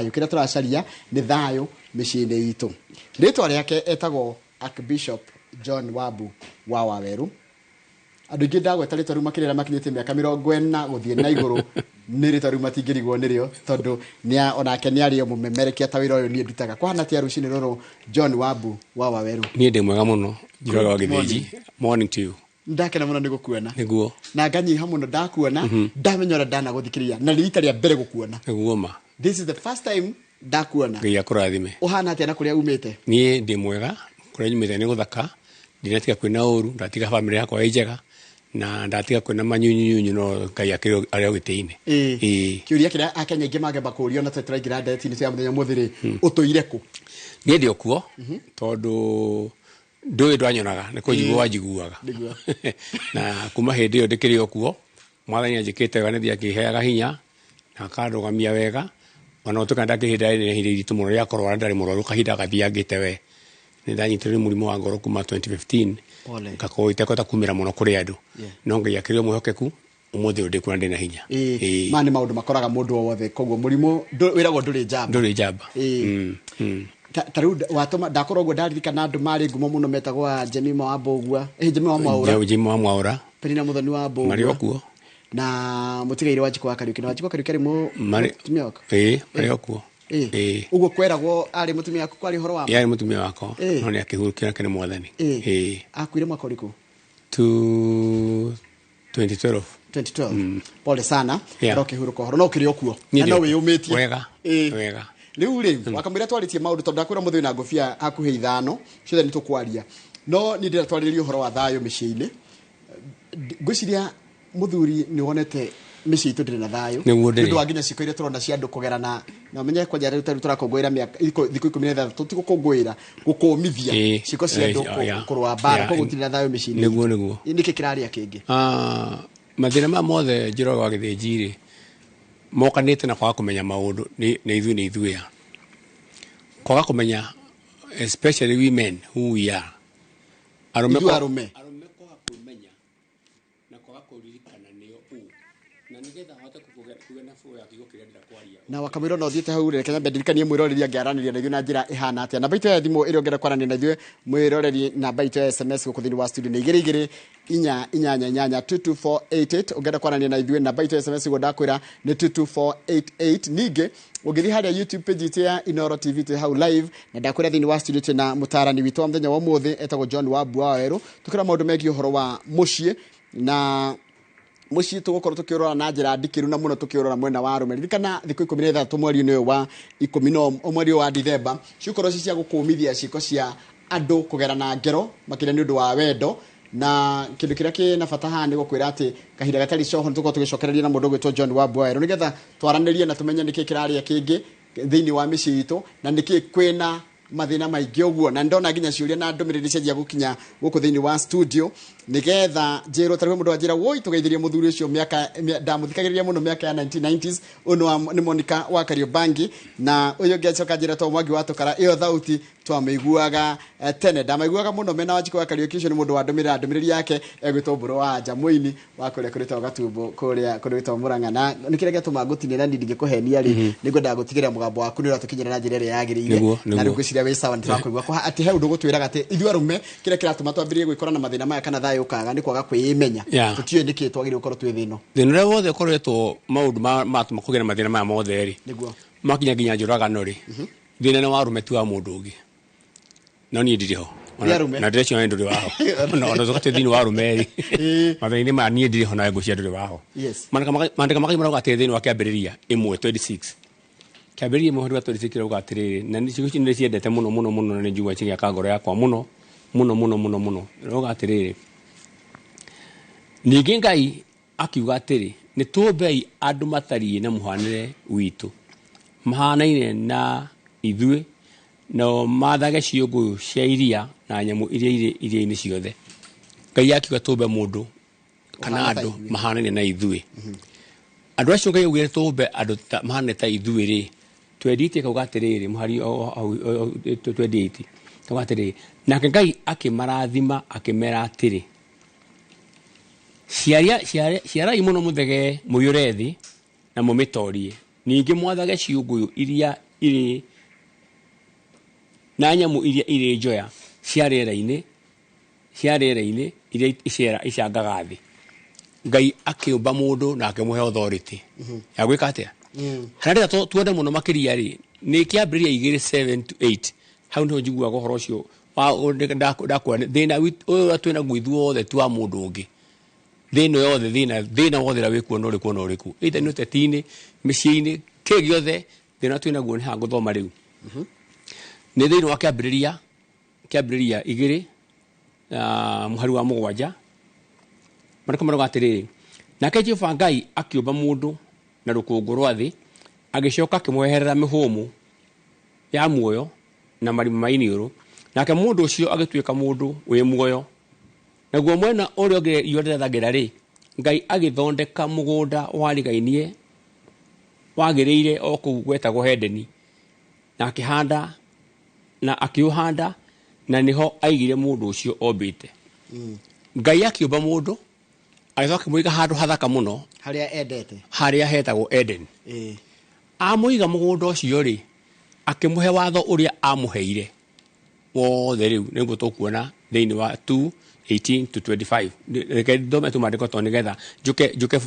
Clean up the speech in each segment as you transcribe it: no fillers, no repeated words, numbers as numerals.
Thayũ kĩrĩa tũracaria nĩ thayũ mĩciĩ-inĩ itũ. Rĩtwa rĩake etagwo Archbishop John Wabu wa Waweru. Andũ aingĩ ndagweta rĩtwa rĩu makĩrĩra makinyĩtie mĩaka 40 gũthiĩ na igũrũ, nĩ rĩtwa rĩu matingĩrigwo nĩrĩo, tondũ onake nĩ arĩ o mũmemerekia ta wĩra ũyũ niĩ ndutaga. Kwahana atĩa rũcinĩ rũrũ, John Wabu wa Waweru? Niĩ ndĩ mwega mũno, Njoroge wa Gĩthĩnji. Morning to you. Ndakena mũno nĩ gũkuona. Nĩguo. Na nganyiha mũno ndakuona, ndamenya ũrĩa ndanagũthikĩrĩria, na nĩ rita rĩa mbere gũkuona. Nĩguo ma. This is the first time ndakuona. Ngai akũrathime. Ũhana atĩa na kũrĩa umĩte? Niĩ ndĩ mwega, kũrĩa nyumĩte nĩ gũthaka, ndinatiga kwĩna ũru, ndatiga bamĩrĩ yakwa ĩ njega, na ndatiga kwĩna manyunyunyunyu, no Ngai akĩrĩ arĩ o gĩtĩ-inĩ. Ĩĩ. Kĩũria kĩrĩa Akenya aingĩ mangĩamba kũũria ona tũraingĩra ndeereti-inĩ ya mũthenya ũmũthĩ rĩ, ũtũire kũ? Niĩ ndĩ o kuo, tondũ ndũĩ ndwanyonaga, nĩ kũnjigua wanjiguaga. Na kuma hĩndĩ ĩyo ndĩkĩrĩ o kuo, Mwathani anjĩkĩte wega, nĩ thiĩ akĩheaga hinya na akandũgamia wega, ona gũtuĩka ndakĩhĩnda nĩ ihinda iritũ mũno rĩa kũrwara, ndarĩ mũrwaru kahinda gathiangĩte we. Nĩ ndanyitirwo nĩ mũrimũ wa ngoro kuma 2015. Pole. Ngakorwo itekũhota kumĩra mũno kũrĩ andũ. No Ngai akĩrĩ o mwĩhokeku, ũmũthĩ ũyũ ndĩkuona ndĩna hinya. Maya nĩ maũndũ makoraga mũndũ o wothe, koguo mũrimũ wĩragwo ndũrĩ njamba. Ndũrĩ njamba. Ta rĩu watũma ndakorwo ũguo ndaririkana andũ marĩ ngumo mũno metagwo a Jemima wa Mbũgua. Jemima wa Mwaũra. Jemima wa Mwaũra. Penina Muthoni wa Mbũgua. Marĩ o kuo. Na mũtigairĩ wa Njikũ wa Kariũki. Na Wanjikũ wa Kariũki arĩ mũtumia waku? Ĩĩ, marĩ o kuo. Ĩĩ. Ũguo kweragwo arĩ mũtumia waku, kwarĩ ũhoro wa ma? Ĩĩ, arĩ mũtumia wakwa. No nĩ akĩhurũkio nake nĩ Mwathani. Ĩĩ. Akuire mwaka ũrĩkũ? 2012. 2012. Pole sana. No kĩhurũka ũhoro, no ũkĩrĩ o kuo. Niĩ Na no ndĩ o kuo. wĩyũmĩtie. Wega. Wega. Rĩu rĩ, wakamwĩra twarĩtie maũndũ, tondũ ndakwĩra mũthĩ wĩna ngũbia hakuhĩ 5, ciothe nĩ tũkwaria. No niĩ ndĩrenda twarĩrĩrie ũhoro wa thayũ mĩciĩ-inĩ. Ngwĩciria mũthuri nĩ wonete mĩciĩ itũ ndĩrĩ na thayũ. Nĩguo ndĩrĩ. Nĩ ũndũ wa nginya ciĩko iria tũrona cia andũ kũgerana. Na ũmenye kwanja rĩu tarĩu tũrakũngũĩra mĩaka thikũ 16, ti gũkũngũĩra, gũkũmithia ciĩko cia andũ kũrũa mbara, koguo gũtirĩ na thayũ mĩciĩ-inĩ Nĩguo, itũ. nĩguo. Nĩkĩ kĩrarĩa kĩngĩ? Mathĩna maya mothe, Njoroge wa Gĩthĩnji rĩ, mokanĩte na kwaga kũmenya maũndũ nĩ ithuĩ nĩ ithuĩ a. Kwaga kũmenya, especially women, who we are. Arũme Ithuĩ arũme. Arũme kwaga kwĩmenya na kwaga kũririkana nĩo ũ, na nĩgetha ahote kũgĩa na flow ya kiugo kĩrĩa ndĩrenda kwaria. Na wakamwĩra ona ũthiĩte hau rĩ, reke nyambe ndirikanie mwĩroreri angĩaranĩria na ithuĩ na njĩra ĩhana atĩa. Namba itũ ya thimũ ĩrĩa ũngĩenda kwaranĩria na ithuĩ mwĩroreri, namba itũ ya SMS gũkũ thĩinĩ wa studio nĩ igĩrĩ igĩrĩ inya inyanya inyanya, 22488. Ũngĩenda kwaranĩria na ithuĩ, namba itũ ya SMS ũguo ndakwĩra nĩ 22488. Ningĩ ũngĩthiĩ harĩa YouTube page itũ ya Inooro TV, twĩ hau live, na ndakwĩra thĩinĩ wa studio twĩna mũtarani witũ wa mũthenya wa ũmũthĩ etagwo John Wabu wa Wawerũ, tũkĩra maũndũ megiĩ ũhoro wa mũciĩ, na mũciĩ tũgũkorwo tũkĩũrora na njĩra ndikĩru na mũno tũkĩũrora mwena wa arũme. Ririkana thikũ 16 mweri-inĩ ũyũ wa ikũmi na mweri ũyũ wa Dithemba ciũkorwo ci cia gũkũmithia ciĩko cia andũ kũgerana ngero, makĩria nĩ ũndũ wa wendo. Na kĩndũ kĩrĩa kĩna bata haha nĩ gũkwĩra atĩ kahinda gatarĩ coho nĩ tũkorwo tũgĩcokereria na mũndũ ũgwĩtwo John Wabu wa Wawerũ, nĩgetha twaranĩrie na tũmenye nĩkĩ kĩrarĩa kĩngĩ thĩinĩ wa mĩciĩ itũ na nĩkĩ kwĩna mathĩna maingĩ ũguo. Na ndona nginya ciũria na ndũmĩrĩri cianjia gũkinya gũkũ thĩinĩ wa studio, nĩgetha njĩrwo tarĩu mũndũ wanjĩra woi tũgeithĩrie mũthuri ũcio mĩaka ndamũthikagĩrĩria mũno mĩaka ya 1990s. Ũyũ nĩ Monica wa Kariobangi. Na ũyũ ũngĩ acoka njĩra to Mwangi wa Tũkara, ĩyo thauti twamĩiguaga tene, ndamaiguaga mũno mena Wanjikũ wa Kariũki. Ũcio nĩ mũndũ wandũmĩrĩra ndũmĩrĩri yake egwĩtwo Mbũrũ wa Anja mũini wa kũrĩa kũrĩtwo Gatumbo, kũrĩa kũrĩtwo Mũrang'a. Na nĩ kĩrĩa gĩatũma ngũtinie na niĩ ndingĩkũhenia rĩ, nĩ ngwendaga gũtigĩrĩra mũgambo waku nĩ ũratũkinyĩra na njĩra ĩrĩa yagĩrĩire. Na rĩu ngwĩciria wĩ sawa, nĩ tũrakũigua. Kwa atĩ he ũndũ ũgũtwĩraga atĩ ithuĩ arũme kĩrĩa kĩratũma twambĩrĩrie gwĩkora na mathĩna maya kana thayũ ũkaga nĩ kwaga kwĩĩmenya. Tũtiũĩ nĩkĩ twagĩrĩirwo gũkorwo twĩ thĩ ĩno. Thĩna ũrĩa wothe ũkoretwo maũndũ matũma kũgĩa na mathĩna maya mothe rĩ, makinya nginya njũragano rĩ, thĩna nĩ wa arũme, ti wa mũndũ ũngĩ. No niĩ ndirĩ ho. Nĩ arũme. Na ndĩreciria ndũrĩ waho. Ona ũcoka thĩinĩ wa arũme rĩ, mathĩna-inĩ maya niĩ ndirĩ ho, nawe ngwĩciria ndũrĩ waho. Maandĩko makai marauga atĩrĩ thĩinĩ wa Kĩambĩrĩria 1:26. Kĩambĩrĩria 1:26 kĩrauga atĩrĩrĩ, na ciugo ici nĩ ciendete mũno mũno mũno, na nĩ njiguaga cigĩaka ngoro yakwa mũno mũno mũno mũno mũno. Ĩrauga atĩrĩrĩ, ningĩ Ngai akiuga atĩrĩ, nĩ tũmbei andũ matariĩ na mũhanĩre witũ, mahanaine na ithuĩ, nao maathage ciũngũyũ cia iria na nyamũ iria irĩ iria-inĩ ciothe. Ngai akiuga tũmbe mũndũ kana Ũhana ta andũ ithuĩ. mahanaine na ithuĩ. Andũ acio Ngai augire tũmbe andũ mahanaine ta ithuĩ rĩ, 28 kauga atĩrĩrĩ, mũhari 28 kauga atĩrĩrĩ, nake Ngai akĩmarathima akĩmera atĩrĩ, ciarai mũno mũthegee mũiyũre thĩ na mũmĩtorie, ningĩ mwathage ciũngũyũ iria irĩ na nyamũ iria irĩ njoya cia rĩera-inĩ cia rĩera-inĩ iria icera icangaga thĩ. Ngai akĩũmba mũndũ na akĩmũhe authority ya gwĩka atĩa? Harĩa ndĩrenda tuone mũno makĩria rĩ, nĩ Kĩambĩrĩria 2 7 to 8. Hau nĩho njiguaga ũhoro ũcio ndakuona thĩna ũyũ ũrĩa twĩnaguo ithuothe ti wa mũndũ ũngĩ. Thĩna yothe, thĩna wothe ũrĩa wĩkuo na ũrĩkũ na ũrĩkũ, either nĩ ũteti-inĩ, mĩciĩ-inĩ, kĩ gĩothe, thĩna ũrĩa twĩnaguo nĩ haha ngũthoma rĩu. Nĩ thĩinĩ wa Kĩambĩrĩria 2 mũhari wa 7. Maandĩko marauga atĩrĩrĩ, nake Jehova Ngai akĩũmba mũndũ na rũkũngũ rwa thĩ, agĩcoka akĩmweherera mĩhũmũ ya muoyo na marima ma iniũrũ, nake mũndũ ũcio agĩtuĩka mũndũ wĩ muoyo. Naguo mwena ũrĩa ũngĩ riũa rĩrathagĩra rĩ, Ngai agĩthondeka mũgũnda warigainie wagĩrĩire o kũu gwetagwo Edeni, na akĩhanda na akĩũhanda, na nĩho aigire mũndũ ũcio ombĩte. Ngai akĩũmba mũndũ, agĩcoka akĩmũiga handũ hathaka mũno, harĩa endete, harĩa hetagwo Eden. Amũiga mũgũnda ũcio rĩ, akĩmũhe watho ũrĩa amũheire wothe. Rĩu nĩguo tũkuona thĩinĩ wa 2 18 to 25. Reke thome tu maandĩko tondũ nĩgetha njuke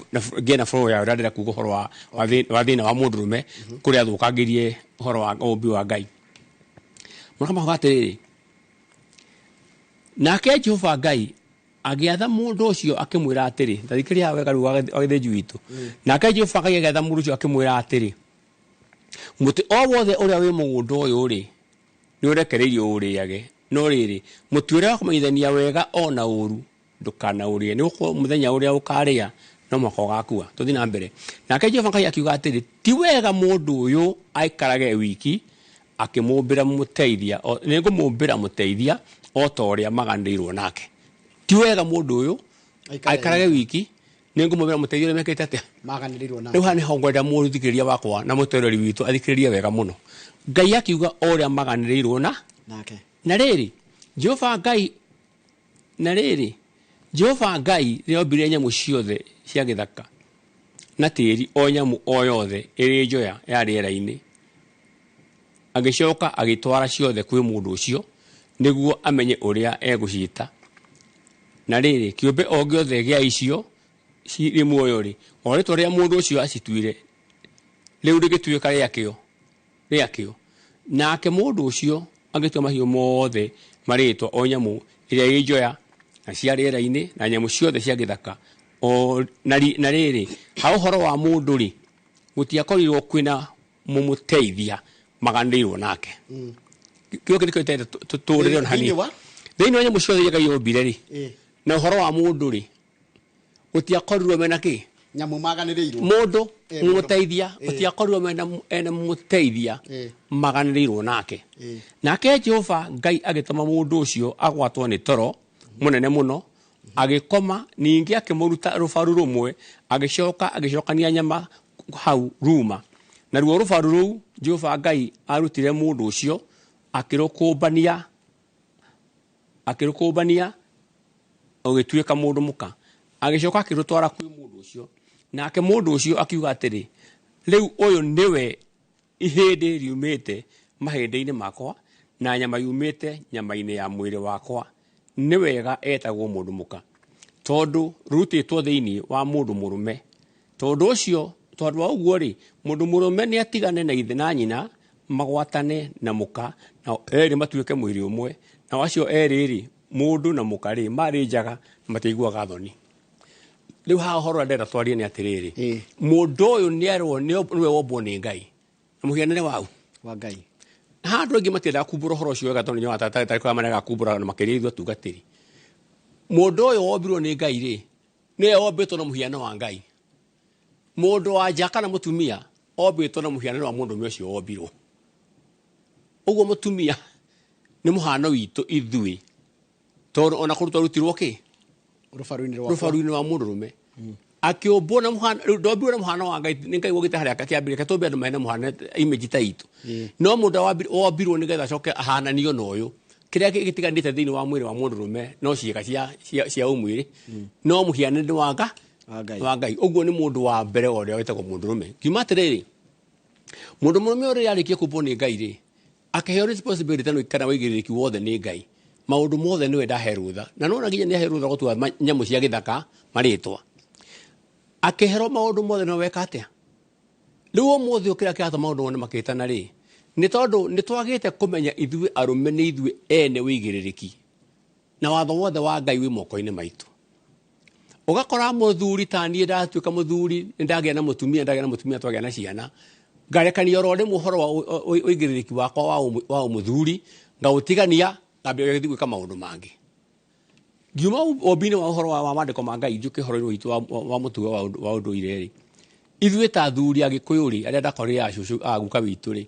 ngĩe na flow ya ũrĩa ndĩrenda kuga ũhoro wa thĩna wa mũndũrũme kũrĩa athũkangĩrie ũhoro wa ũũmbi wa Ngai. Mũraka mahuga atĩrĩrĩ, nake Jehova Ngai agĩatha mũndũ ũcio akĩmwĩra atĩrĩ, tathikĩrĩria haha wega rĩu wagĩthĩnji witũ. Nake Jehova Ngai agĩatha mũndũ ũcio akĩmwĩra atĩrĩ, mũtĩ o wothe ũrĩa wĩ mũgũnda ũyũ rĩ, nĩ ũrekereirio ũrĩage, no rĩrĩ, mũtĩ ũrĩa wa kũmenyithania wega o na ũũru ndũkanaũrĩe, nĩ gũkorwo mũthenya ũrĩa ũkarĩa no mũhaka ũgakua. Tũthiĩ na mbere. Nake Jehova Ngai akiuga atĩrĩ, ti wega mũndũ ũyũ aikarage wiki, akĩmũmbĩra mũteithia, nĩngũmũmbĩra mũteithia o ta ũrĩa maganĩirwo nake. Ti wega mũndũ ũyũ aikarage wiki, nĩngũmũmbĩra mũteithia ũrĩa mekĩte atĩa? Maganĩrĩirwo nake. Rĩu haha nĩho ngwenda mũthikĩrĩria wakwa na mũtwereri witũ athikĩrĩrie wega mũno. Ngai akiuga o ũrĩa maganĩrĩirwo na nake. Na rĩrĩ, Jehova Ngai, na rĩrĩ, Jehova Ngai nĩombire nyamũ ciothe cia gĩthaka na tĩĩri, o nyamũ o yothe ĩrĩ njoya ya rĩera-inĩ, agĩcoka agĩtwara ciothe kwĩ mũndũ ũcio nĩguo amenye ũrĩa egũciĩta. Na rĩrĩ, kĩũmbe o gĩothe gĩa icio cirĩ muoyo rĩ, o rĩtwa rĩa mũndũ ũcio acituire rĩu rĩgĩtuĩka rĩakĩo. Nake mũndũ ũcio agĩtua mahiũ mothe marĩtwa, o nyamũ ĩrĩa ĩ njoya na cia rĩera-inĩ na nyamũ ciothe cia gĩthaka. O na rĩrĩ, ha ũhoro wa mũndũ rĩ, gũtiakorirwo kwĩna mũmũteithia maganĩrĩirwo nake. Kĩo kĩrĩko gĩtende tũrĩre ona hanini. Thĩinĩ wa nyamũ ciothe iria Ngai ombire rĩ, na ũhoro wa mũndũ rĩ, gũtiakorirwo mena kĩ? Nyamũ maganĩrĩirwo. Mũndũ mũmũteithia, gũtiakorirwo mena mũmũteithia maganĩrĩirwo nake. Nake Jehova Ngai agĩtũma mũndũ ũcio agwatwo nĩ toro mũnene mũno, agĩkoma, ningĩ akĩmũruta rũbaru rũmwe, agĩcoka agĩcokania nyama hau ruma. Naruo rũbaru rũu Jehova Ngai arutire mũndũ ũcio, akĩrũkũmbania ũgĩtuĩka mũndũ mũka. Agĩcoka akĩrũtwara kwĩ mũndũ ũcio. Nake mũndũ ũcio akiuga atĩrĩ, rĩu ũyũ nĩwe ihĩndĩ riumĩte mahĩndĩ-inĩ makwa na nyama yumĩte nyama-inĩ ya mwĩrĩ wakwa, nĩ wega etagwo mũndũ mũka, tondũ rũrutĩtwo thĩinĩ wa mũndũ mũrũme. Tondũ ũcio, tondũ wa ũguo rĩ, mũndũ mũrũme nĩ atigane na ithe na nyina, magwatane na mũka, nao erĩ matuĩke mwĩrĩ ũmwe. Nao acio erĩ rĩ, mũndũ na mũka rĩ, marĩ njaga na matiiguaga thoni. Rĩu haha ũhoro ũrĩa ndĩrenda twarie nĩ atĩrĩrĩ, mũndũ ũyũ nĩerwo nĩwe wombwo nĩ Ngai na mũhianĩre wau wa Ngai. Haha andũ aingĩ matiendaga kumbũra ũhoro ũcio wega, tondũ nĩnyonaga ta tarĩ marega kumbũra na makĩria ithuĩ atungatĩri. Mũndũ ũyũ wombirwo nĩ Ngai rĩ, nĩwe wombĩtwo na mũhiano wa Ngai. Mũndũ wa nja kana mũtumia ombĩtwo na mũhianĩre wa mũndũrũme ũcio wombirwo. Ũguo mũtumia nĩ mũhano witũ ithuĩ, tondũ ona kũrutwo arutirwo kĩ? Rũbaru-inĩ rwakwa. Rũbaru-inĩ rwa mũndũrũme. Akĩũmbwo na mũhano, rĩu ndombirwo na mũhano wa Ngai, nĩ Ngai wokĩte harĩa akĩambĩrĩria, reke tũmbe andũ mena mũhano, image ta itũ. No mũndũ wombirwo nĩgetha acoke ahananio na ũyũ. Kĩrĩa gĩtiganĩte thĩinĩ wa mwĩrĩ wa mũndũrũme no ciĩga cia ũmwĩrĩ, no mũhianĩre wa Wa Ngai. Wa Ngai. Ũguo nĩ mũndũ wa mbere ũrĩa wĩtagwo mũndũrũme. Ngiuma atĩrĩrĩ, Mũndũ mũrũme ũrĩa arĩkia kũmbwo nĩ Ngai rĩ, akĩheo responsibility no kana wĩigĩrĩrĩki wothe nĩ Ngai, maũndũ mothe nĩwe ndahe rũtha, na nona nginya nĩ ahe rũtha gũtua nyamũ cia gĩthaka marĩtwa, akĩherwo maũndũ mothe no weka atĩa? Rĩu ũmũthĩ ũkĩrĩa kĩratũma maũndũ mothe makĩtana rĩ, nĩ tondũ nĩ twagĩte kũmenya ithuĩ arũme nĩ ithuĩ ene wĩigĩrĩrĩki, na watho wothe wa Ngai wĩ moko-inĩ maitũ. Ũgakora mũthuri ta niĩ ndatuĩka mũthuri, nĩ ndagĩa na mũtumia, ndagĩa na mũtumia twagĩa na ciana, ngarekania oro rĩmwe ũhoro wa ũigĩrĩrĩki wakwa wa ũmũthuri, ngaũtigania, ngambĩrĩria gũthiĩ gwĩka maũndũ mangĩ. Ngiuma ũmbi-inĩ wa ũhoro wa maandĩko ma Ngai, njũke ũhoro-inĩ witũ wa mũtugo wa ũndũire rĩ, ithuĩ ta athuri a Gĩkũyũ rĩ, arĩa ndakorire a cũcũ, a guka witũ rĩ,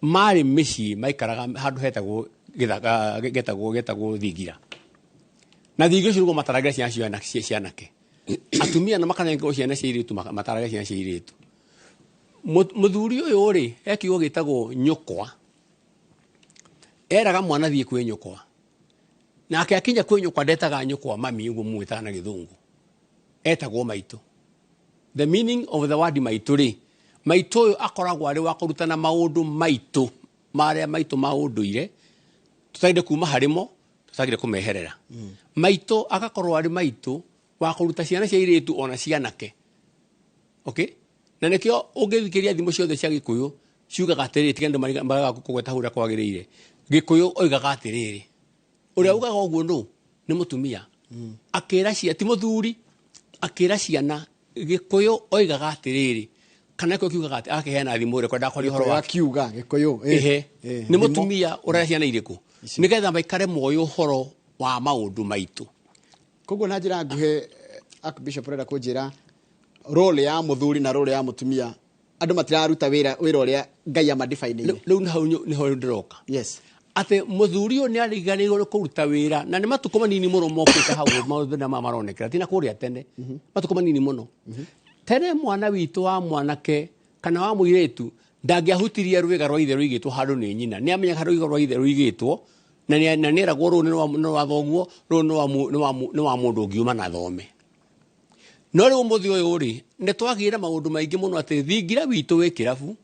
marĩ mĩciĩ maikaraga handũ hetagwo gĩthaka, getagwo thingira. Na thingira ũcio nĩguo mataragĩra ciana cianake. Atumia na makanengerwo ciana cia airĩtu, mataragĩra ciana cia airĩtu. Mũthuri ũyũ rĩ, he kiugo gĩtagwo nyũkwa. Eraga mwana thiĩ kwĩ nyũkwa. Nake akinya kwĩ nyũkwa ndetaga nyũkwa mami ũguo mũmwĩtaga na gĩthũngũ. Etagwo maitũ. The meaning of the word maitũ rĩ, maitũ ũyũ akoragwo arĩ wa kũrutana maũndũ maitũ, marĩa maitũ ma ũndũire, tũtagĩrĩire kuma harĩ mo, tũtagĩrĩire kũmeherera. Maitũ agakorwo arĩ maitũ wa kũruta ciana cia airĩtu ona cianake. Okay? Na nĩkĩo ũngĩthikĩrĩria thimo ciothe cia Gĩkũyũ ciugaga atĩrĩrĩ, tiga andũ marega kũgweta hau ũrĩa kwagĩrĩire. Gĩkũyũ oigaga atĩrĩrĩ, ũrĩa ugaga ũguo nũ? Nĩ mũtumia. Akĩra ciana, ti mũthuri, akĩra ciana, Gĩkũyũ oigaga atĩrĩrĩ, kana Gĩkũyũ kiugaga atĩ, akĩheana thimo ũrĩa kwenda kwaria ũhoro wake. Akiuga Gĩkũyũ, Ehe. Nĩ mũtumia ũrera ciana irĩkũ? Nĩgetha maikare moĩ ũhoro wa maũndũ maitũ. Koguo na njĩra nguhĩ, Archbishop ũrenda kũnjĩra role ya mũthuri na role ya mũtumia, andũ matiraruta wĩra ũrĩa Ngai amadefine-ire. Rĩu nĩ hau nĩho ndĩroka. Yes. Atĩ mũthuri ũyũ nĩ ariganĩirwo nĩ kũruta wĩra, na nĩ matukũ manini mũno mokĩte hau maũndũ maya maronekera, ti na kũrĩa tene. Matukũ manini mũno. Tene mwana witũ wa mwanake kana wa mũirĩtu ndangĩahutirie rwĩga rwa ithe rũigĩtwo handũ nĩ nyina. Nĩ amenyaga rwĩga rwa ithe rũigĩtwo, na nĩ eragwo rũũ nĩ rwa thoguo, rũũ nĩ wa mũndũ ũngiuma na thome. No rĩu ũmũthĩ ũyũ rĩ, nĩ twagĩire na maũndũ maingĩ mũno atĩ thingira witũ wĩ kĩrabu,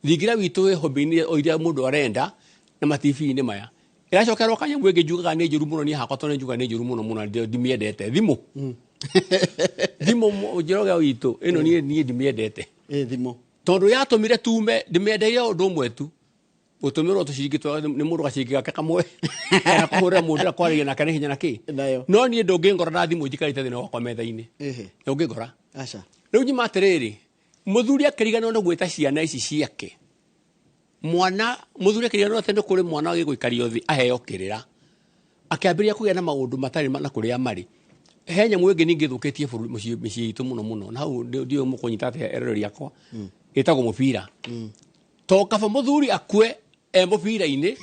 thingira witũ wĩ hobby-inĩ o iria mũndũ arenda, na ma T V-inĩ maya. Ĩracokerwo kanyamũ ĩngĩ njugaga nĩ njũru mũno, niĩ hakwa tondũ nĩ njugaga nĩ njũru mũno mũno, ndimĩendete. Thimũ. Thimũ Njoroge witũ, ĩno niĩ ndimĩendete. Thimũ. Tondũ yatũmire tume, ndĩmĩendeire ũndũ ũmwe tu. Gũtũmĩrwo tũciringi twa nĩ mũndũ gaciringi gake kamwe. Kana kũhũrĩra mũndũ na kwarĩria nake nĩ hinya na kĩ. Nayo. No niĩ ndũngĩngora na thimũ njikarĩte thĩinĩ wakwa metha-inĩ. Ndũngĩngora. Aca. Rĩu nyuma atĩrĩrĩ, mũthuri akĩriganĩrwo nĩ gwĩta ciana ici ciake. Mwana, mũthuri akĩriganĩrwo atĩ nĩ kũrĩ mwana ũgĩgũikario thĩ aheo kĩrĩra. Akĩambĩrĩria kũgĩa na maũndũ matarĩ na kũrĩa marĩ. He nyamũ ĩngĩ ningĩ ĩthũkĩtie bũrũri, mĩciĩ itũ mũno mũno. Na hau ndiũĩ mũkũnyita atĩa eroreri akwa. Ĩtagwo mũbira. To kaba mũthuri akue e mũbira-inĩ,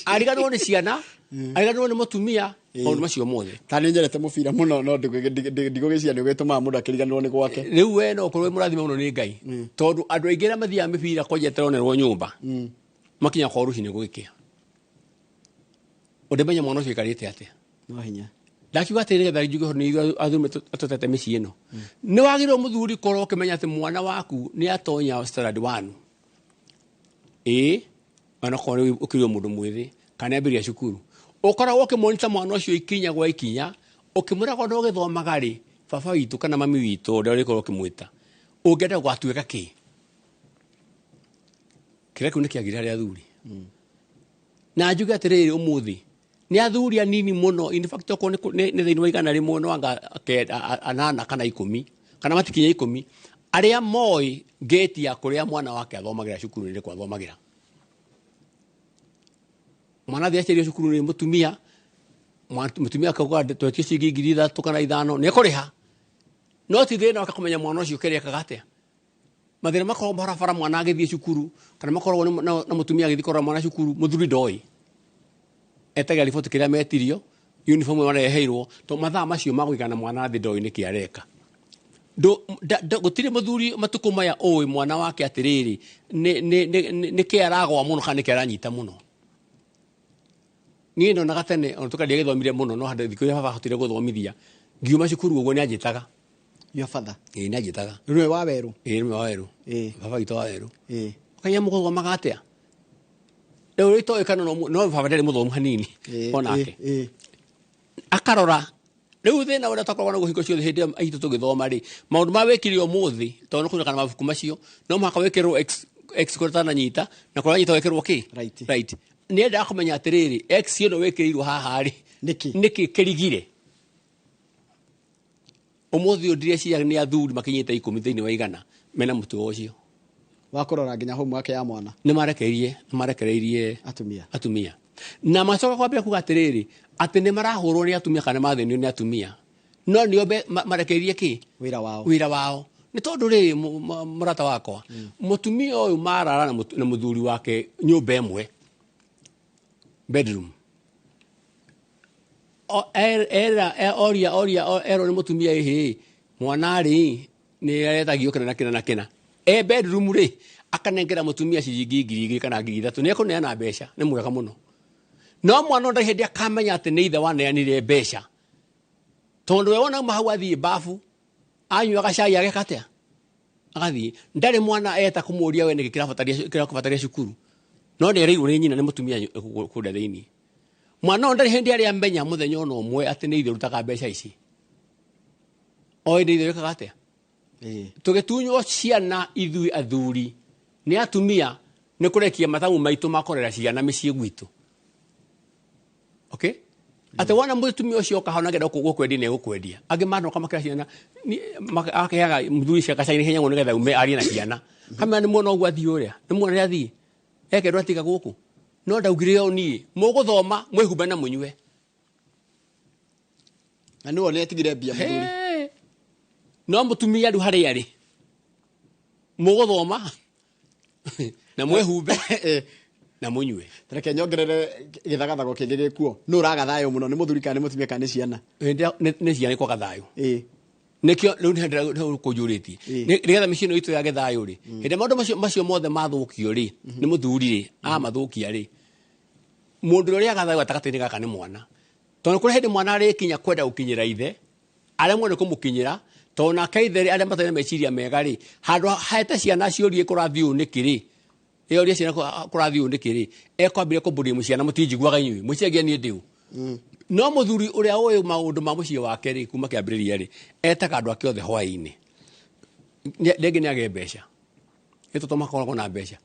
ariganĩrwo nĩ ciana, ariganĩrwo nĩ mũtumia, maũndũ macio mothe. Ta nĩ nyendete mũbira mũno, no ndigũgĩciria nĩ ũgĩtũmaga mũndũ akĩriganĩrwo nĩ gwake. Rĩu we no ũkorwo wĩ mũrathime mũno nĩ Ngai. Tondũ andũ aingĩ arĩa mathiaga mĩbira kwanja ĩtaronerwo nyũmba, makinya kwao rũcinĩ gũgĩkĩa. Ũndĩmenya mwana ũcio aikarĩte atĩa? No hinya. Ndakiuga atĩ nĩgetha njuge ũhoro nĩ ithuĩ athuri tũtete mĩciĩ ĩno. Nĩ wagĩrĩirwo mũthuri korwo ũkĩmenya atĩ mwana waku nĩ atonya standard 1. Ĩĩ, onakorwo nĩ ũkĩrĩ mũndũ mwĩthĩ, kana nĩ ambĩrĩria cukuru. Ũkoragwo ũkĩmwonita mwana ũcio ikinya gwa ikinya, ũkĩmwĩra korwo ndũgĩthomaga rĩ, baba witũ kana mami witũ ũrĩa ũrĩkorwo ũkĩmwĩta, ũngĩenda gũgatuĩka kĩ? Kĩrĩa kĩu nĩ kĩagĩrĩire harĩ athuri. Na njuge atĩrĩrĩ ũmũthĩ, nĩ athuri anini mũno, in fact okorwo nĩ thĩinĩ wa igana rĩmwe no anga anana kana ikũmi, kana matikinya ikũmi, arĩa moĩ ngĩti ya kũrĩa mwana wake athomagĩra cukuru nĩ kũ athomagĩra. Mwana athiĩ aciario cukuru nĩ mũtumia, mũtumia akauga twetio ciringi ngiri ithatũ kana ithano, nĩ ekũrĩha. No ti thĩna wake kũmenya mwana ũcio kĩrĩa ekaga atĩa. Mathĩna makoragwo barabara mwana agĩthiĩ cukuru, kana makoragwo na mũtumia agĩthiĩ kũrora mwana cukuru, mũthuri ndoĩ. Etagia riboti kĩrĩa metirio, uniform ĩrĩa mareheirwo, to mathaa macio ma gũikara na mwana thĩ ndoĩ nĩkĩ areka. Gũtirĩ mũthuri matukũ maya ũĩ mwana wake atĩrĩrĩ, nĩkĩ aragwa mũno kana nĩkĩ aranyita mũno. Niĩ ndonaga tene, ona tũkaria gĩthomire mũno, no handũ thikũ iria baba ahotire gũthomithia, ngiuma cukuru ũguo nĩanjĩtaga. Your father. Ĩĩ, nĩ anjĩtaga. Nĩwe wa werũ. Ĩĩ, nĩwe wa werũ. Ĩĩ. Baba witũ wa werũ. Ĩĩ. Kanya mũgũthomaga atĩa? Rĩu itoĩ kana no baba ndarĩ mũthomu hanini onake. Ĩĩ. Akarora rĩu thĩna ũrĩa twakoragwo naguo hingo ciothe hĩndĩ ĩyo itũ tũgĩthoma rĩ, maũndũ ma wĩkire ũmũthĩ tondũ nĩ kũririkana mabuku macio no mũhaka wĩkĩrwo x x kũrĩa ũtananyita na kũrĩa wanyita wĩkĩrwo kĩ? Right. Right. Nĩ endaga kũmenya atĩrĩrĩ, x ĩno wĩkĩrĩirwo haha rĩ, Nĩkĩ? nĩkĩ kĩrigire? Ũmũthĩ ũyũ ndireciria nĩ athuri makinyĩte 10 thĩinĩ wa 100 mena mũtugo ũcio. Wa kũrora nginya homework ya mwana. Nĩ marekereirie, nĩ marekereirie Atumia. Atumia. Na macoka kwambia kuga atĩrĩrĩ, atĩ nĩ marahũrwo nĩ atumia kana mathĩnio nĩ atumia. No nĩo marekereirie kĩ? Wĩra wao. Wĩra wao. Nĩ tondũ rĩrĩ, mũrata wakwa, mũtumia ũyũ marara na mũthuri wake nyũmba ĩmwe, bedroom. O, era, oria, oria, erwo nĩ mũtumia, ĩhĩ, mwana rĩ, nĩ aretagio kĩna na kĩna na kĩna. E bedroom rĩ, akanengera mũtumia ciringi 2,000 kana 3,000, nĩ ekũneana mbeca, nĩ mwega mũno. No mwana ndarĩ hĩndĩ akamenya atĩ nĩ ithe waneanire mbeca. Tondũ we wona auma hau athiĩ babu, anyuaga cai ageka atĩa? Agathiĩ. Ndarĩ mwana eta kũmũria we nĩkĩ kĩrakũbataria cukuru. No nĩ erĩirwo nĩ nyina nĩ mũtumia kũrĩa thĩinĩ. Mwana ũyũ ndarĩ hĩndĩ arĩa amenya mũthenya ona ũmwe atĩ nĩ ithe ũrutaga mbeca ici. Oĩ nĩ ithe wĩkaga atĩa? Tũgĩtunywo ciana ithuĩ athuri nĩ atumia nĩ kũrekia mathabu maitũ ma kũrera ciana mĩciĩ gwitũ. Okay? Atĩ wona mũtumia ũcio oka hau na agenda gũkwendia nĩ egũkwendia. Angĩ manoka makĩra ciana, akeaga mũthuri ũcio gacai ihenya mũno nĩgetha aume arie na ciana. Kamera nĩ muona ũguo athiĩ ũrĩa, nĩ muona ũrĩa athiĩ. Ekerwo atiga gũkũ. No ndaugire o niĩ, mũgũthoma, mwĩhumbe na mũnyue. Na nĩwe nĩ atigire mbia mũthuri. Hee. No mũtumia rĩu harĩa arĩ, mũgũthoma na mwĩhumbe na mũnyue. Reke nyongerere gĩthagathago kĩngĩ gĩkuo. Nũ ũraga thayũ mũno, nĩ mũthuri kana nĩ mũtumia kana nĩ ciana? Hĩndĩ ĩrĩa nĩ ciana ikwaga thayũ. Nĩkĩo rĩu nĩ hĩndĩ ĩrĩa kũnjũrĩtie. Nĩgetha mĩciĩ ĩno itũ yage thayũ rĩ, hĩndĩ ĩrĩa maũndũ macio mothe mathũkio rĩ, nĩ mũthuri rĩ, amathũkia rĩ, mũndũ ũrĩa ũrĩaga thayũ gatagatĩ-inĩ gaka nĩ mwana. Tondũ kũrĩ hĩndĩ mwana arĩkinya kwenda gũkinyĩra ithe, aremwo nĩ kũmũkinyĩra, tondũ nake ithe rĩ, arĩa matarĩ na meciria mega rĩ, handũ hete ciana ciũrie kũrathiĩ ũũ nĩkĩ rĩ, ĩyo ũrĩa ciana kũrathiĩ ũũ nĩkĩ rĩ, ekwambĩrĩria kũmbũria ciana mũtinjiguaga inyuĩ, mũciagia niĩ ndĩ ũ. No mũthuri ũrĩa ũĩ maũndũ ma mũciĩ wake rĩ, kuma kĩambĩrĩria rĩ, etaga andũ ake othe hwaĩ-inĩ. Rĩngĩ nĩ agĩe mbeca. Nĩ tondũ makoragwo na mbeca.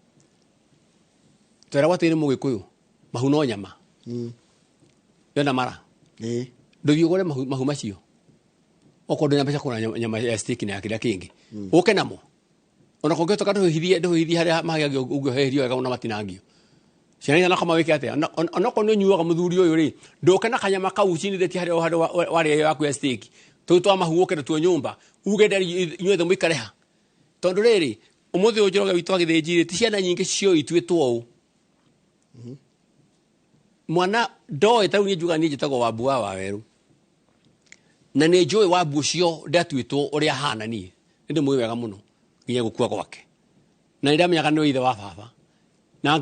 Tweragwo atĩ nĩ Mũgĩkũyũ, mahu no nyama. Yona mara. Ndũthiĩ ũgũre mahu macio. Okorwo ndũrĩ na mbeca kũgũra nyama ya steak na ya kĩrĩa kĩngĩ. Ũke namo. Ona kũngĩhoteka ndũhĩhithie harĩa mahagĩagio ũngĩoherio wega ona matinangio. Ciana itanakoma wĩke atĩa? Onokorwo nĩ ũnyuaga mũthuri ũyũ rĩ, ndũke na kanyama kau ũcinithĩtie harĩa warĩa ĩyo yaku ya steak. Tũu twa mahu ũke natuo nyũmba, uge ndari inyuothe mũikare ha. Tondũ rĩrĩ, ũmũthĩ ũyũ Njoroge witũ agĩthĩnjire, ti ciana nyingĩ ciũĩ ituĩtwo ũũ. Mwana ndoĩ, ta rĩu niĩ njugaga niĩ njĩtagwo Wambu wa Wawerũ. Na nĩ njũĩ Wambu ũcio ndatuĩtwo ũrĩa ahana niĩ. Nĩ ndĩmũĩ wega mũno nginya gũkua gwake. Na nĩ ndamenyaga nĩwe ithe wa baba. Na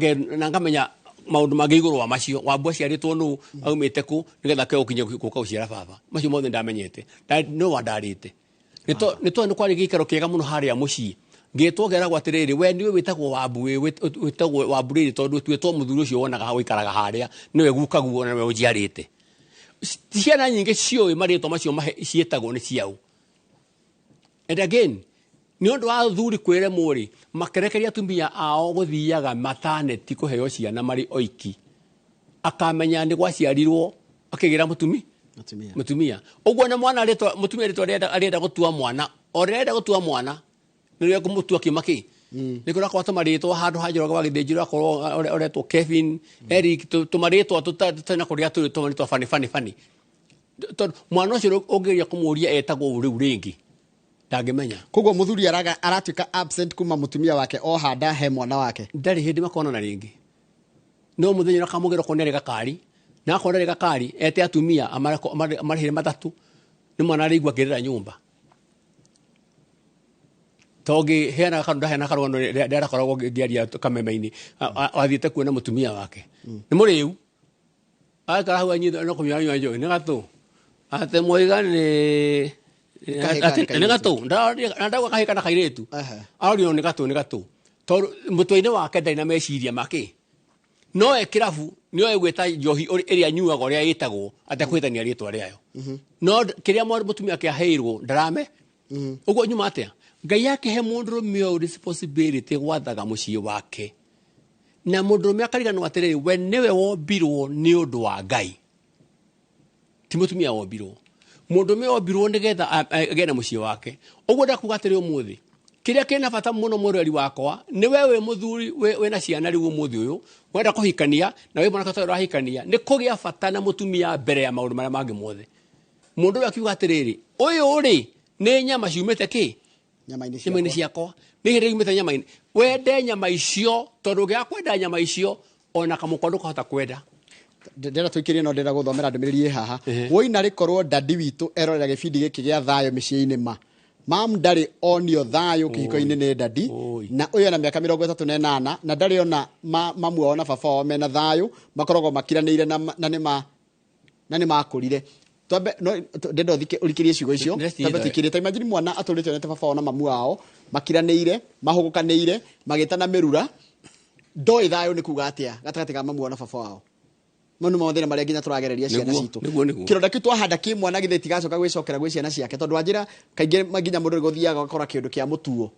ngamenya maũndũ mangĩ igũrũ wa macio. Wambu aciarĩtwo nũ, aumĩte kũ, nĩgetha ake gũkinya gũka gũciara baba. Macio mothe ndamenyete. No wandarĩte. Nĩ tondũ nĩ kwarĩ gĩikaro kĩega mũno harĩa mũciĩ. Ngĩtwo ngeragwo atĩrĩrĩ, we nĩwe wĩtagwo Wambu, wĩtagwo Wambu rĩrĩ tondũ ũtuĩtwo mũthuri ũcio wonaga ũikaraga harĩa, nĩwe gukaguo na nĩwe ũnjiarĩte. Ciana nyingĩ ciũĩ marĩtwa macio ciĩtagwo nĩ ciaũ. And again, nĩ ũndũ wa athuri kwĩremwo rĩ, makĩrekeria atumia ao gũthiaga maternity kũheo ciana marĩ oiki. Akamenya nĩ gwaciarirwo akĩgĩra mũtumi? Mũtumia. Mũtumia. Ũguo na mwana arĩtwa, mũtumia rĩtwa arenda gũtua mwana, o rĩrĩa arenda gũtua mwana, nĩ rĩo kũmũtua kĩma kĩ? Nĩ kũrakorwo tũmarĩtwa handũ ha Njoroge wa Gĩthĩnji ũrakorwo ũretwo Kevin, Eric, tũmarĩtwa tũtarĩ na kũrĩa tũrĩ, tũmarĩtwa bani, bani, bani. Tondũ mwana ũcio ũngĩgeria kũmũria etagwo ũũ rĩu rĩngĩ, ndangĩmenya. Koguo mũthuri aratuĩka absent kuma mũtumia wake o handa he mwana wake. Ndarĩ hĩndĩ makonana rĩngĩ. No mũthenya ũrĩa akamũgĩra okorwo nĩ arĩ gakari, na akorwo nĩ arĩ gakari, ete atumia, amarĩhĩre matatũ, nĩ mwana arĩigua akĩrĩra nyũmba. Tondũ heana karũgano, ndaheana karũgano rĩrĩa ndakoragwo ngĩaria kameme-inĩ, athiĩte kuona mũtumia wake. Nĩ mũrĩu. Aikara hau anyitwo no kũnyua anyua njohi, nĩ gatũ. Atĩ mũiga Kahĩĩ kana Atĩ- kairĩtu? nĩ gatũ na ndauga kahĩĩ kana kairĩtu. Aha. Arorio nĩ gatũ, nĩ gatũ, tondũ mũtwe-inĩ wake ndarĩ na meciria makĩ no e kĩrabu nĩ oĩ gwĩta njohi ĩrĩa anyuaga ũrĩa ĩtagwo atekwĩtania rĩtwa rĩayo, no kĩrĩa mũtumia ake aheirwo ndarame. Ũguo nyuma atĩa Ngai akĩhe mũndũrũme ũyũ responsibility gwathaga mũciĩ wake, na mũndũrũme akariganwo atĩrĩrĩ, we nĩwe wombirwo nĩ ũndũ wa Ngai, ti mũtumia wombirwo. Mũndũrũme wombirwo nĩgetha agĩe na mũciĩ wake. Ũguo ndakuga atĩrĩ, ũmũthĩ kĩrĩa kĩna bata mũno, mwĩroreri wakwa, nĩ we wĩ mũthuri wĩna ciana rĩu ũmũthĩ ũyũ wenda kũhikania, na wĩ mwanake ũtarĩ ũrahikania, nĩ kũgĩa bata na mũtumia mbere ya maũndũ marĩa mangĩ mothe. Mũndũ ũyũ akiuga atĩrĩrĩ, ũyũ rĩ nĩ nyama ciumĩte kĩ nyama-inĩ nyama-inĩ ciakwa. Ciakwa nĩ hĩndĩ yumĩte nyama-inĩ. Wende nyama icio, tondũ ũngĩaga kwenda nyama icio, ona kamũkwa ndũkahota kwenda. Ndĩrenda tũikĩrie, no ndĩrenda gũthomera ndũmĩrĩri ĩ haha. Woina rĩkorwo dadi witũ erorera gĩbindi gĩkĩ gĩa thayũ mĩciĩ-inĩ, ma mam ndarĩ onio thayũ kĩhiko-inĩ nĩ dadi. Oi. Na ũyũ ena mĩaka 38 na ndarĩ ona mamu wao na baba wao mena thayũ, makoragwo makiranĩire na nĩ makũrire. Twambe no ndĩrenda ũthike ũrikĩrie ciugo icio. Ndĩreciria Twambe tũikĩrie. Ta imagine mwana atũrĩte onete baba wao na mamu wao makiranĩire, mahũgũkanĩire, magĩtana mĩrura, ndoĩ thayũ nĩ kuga atĩa gatagatĩ ka mamu wao na baba wao. Mau nĩ mathĩna marĩa nginya tũragereria ciana citũ. Nĩguo. Kĩronda kĩu twahanda kĩ mwana githĩ itigacoka gwĩcokera gwĩ ciana ciake, tondũ wanjĩra kaingĩ nginya mũndũ nĩ gũthiaga ũgakora kĩũndũ kĩa mũtuo.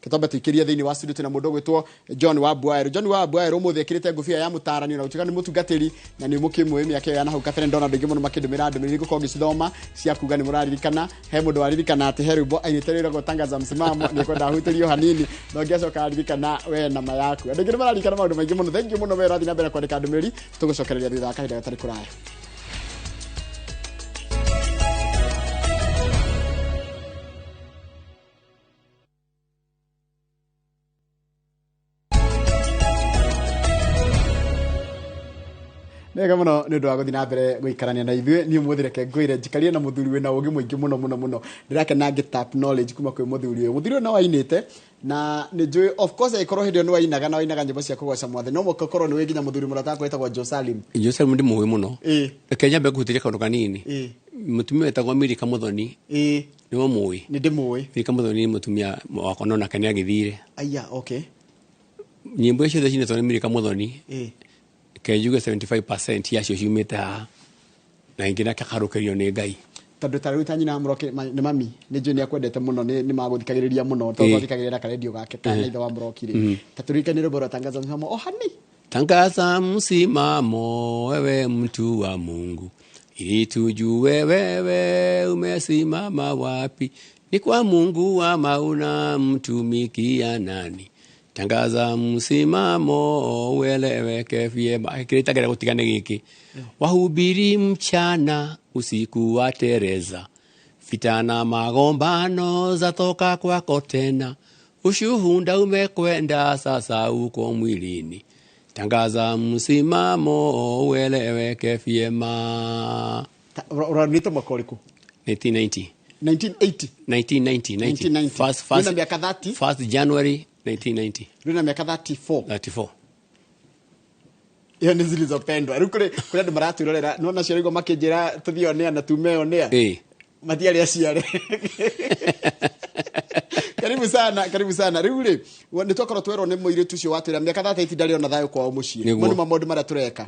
Gĩtombe tũikĩrie thĩinĩ wa studio twĩna mũndũ ũgwĩtwo John wa Bwaero. John wa Bwaero ũmũthĩ ekĩrĩte ngũbia ya mũtaarani, na gũtuĩka nĩ mũtungatĩri na nĩ mũkĩmũĩ mĩaka ĩyo ya nahau kabere. Ndona andũ aingĩ mũno makĩndũmĩra ndũmĩrĩri, ngũkorwo ngĩcithoma cia kuga nĩ mũraririkana. He mũndũ waririkana atĩ he rwĩmbo ainĩte rwĩragwo Tangaza Msimamo, nĩ kwenda ahutĩrio hanini no ngĩacoka aririkana we nama yaku. Andũ aingĩ nĩ mararirikana maũndũ maingĩ mũno. Thank you mũno we ũrathiĩ na mbere kwandĩka ndũmĩrĩri, tũgũcokereria thutha wa kahinda gatarĩ kũraya. Nĩ wega mũno nĩ ũndũ wa gũthiĩ na mbere gũikarania na ithuĩ. Niĩ ũmũthĩ reke ngwĩre njikarie na mũthuri wĩna ũgĩ mũingĩ mũno mũno mũno. Ndĩrakena ngĩ tap knowledge kuma kwĩ mũthuri ũyũ. Mũthuri ũyũ no ainĩte na nĩ njũĩ, of course, angĩkorwo hĩndĩ ĩyo nĩ wainaga na wainaga nyĩmbo cia kũgoca mwathani, no mũhaka ũkorwo nĩ wĩ nginya mũthuri mũrata wakwa wĩtagwo Joe Salim. Joseph ndĩ mũĩ mũno. Reke nyambe ngũhutĩrie kaũndũ kanini. Mũtumia wetagwo Milika Mũthoni, nĩwe mũĩ? Nĩ ndĩmũĩ. Milika Mũthoni nĩ mũtumia wakwa, no nake nĩ agĩthire. Aya, okay. Nyĩmbo icio ciothe cinĩtwo nĩ Milika Mũthoni, ke njuge 75% yacio ciumĩte haha, na ingĩ nake akarũkĩrio nĩ Ngai. Tondũ ta rĩu ta nyina mũroke nĩ mami nĩ njũĩ nĩ akwendete mũno, nĩ magũthikagĩrĩria mũno tondũ twathikagĩrĩria na karendio gake ka na ithe wa mũroki rĩ, ta tũririkanie rwĩmbo rwa Tangaza Msimamo o hani. Tangaza msimamo, wewe mtu wa Mungu, ili tujue wewe umesimama wapi. Ni kwa Mungu ama unamtumikia nani? Tangaza msimamo ueleweke vyema. Kĩrĩa itangĩenda gũtiga nĩ gĩkĩ: wahubiri mchana, usiku wa tereza, vita na magombano zatoka kwako tena, ushuhuda umekwenda sasa uko mwilini. Tangaza msimamo ueleweke vyema. Ũranĩte mwaka ũrĩkũ? 1990. 1980? 1990. 1990. First, Wĩna mĩaka 30? 1st January 1990. Rĩu na mĩaka 34? 34. Ĩyo nĩ Zilizopendwa. Rĩu kũrĩ andũ maratwĩrorera no nacio rĩu makĩnjĩra tũthiĩ onea na tume onea. Matiarĩ aciare. Karibu sana, karibu sana. Rĩu rĩ nĩ twakorwo twerwo nĩ mũirĩtu ũcio watwĩra mĩaka 38 ndarĩ ona thayũ kwao mũciĩ. Nĩguo. Mau nĩmo maũndũ marĩa tũreka.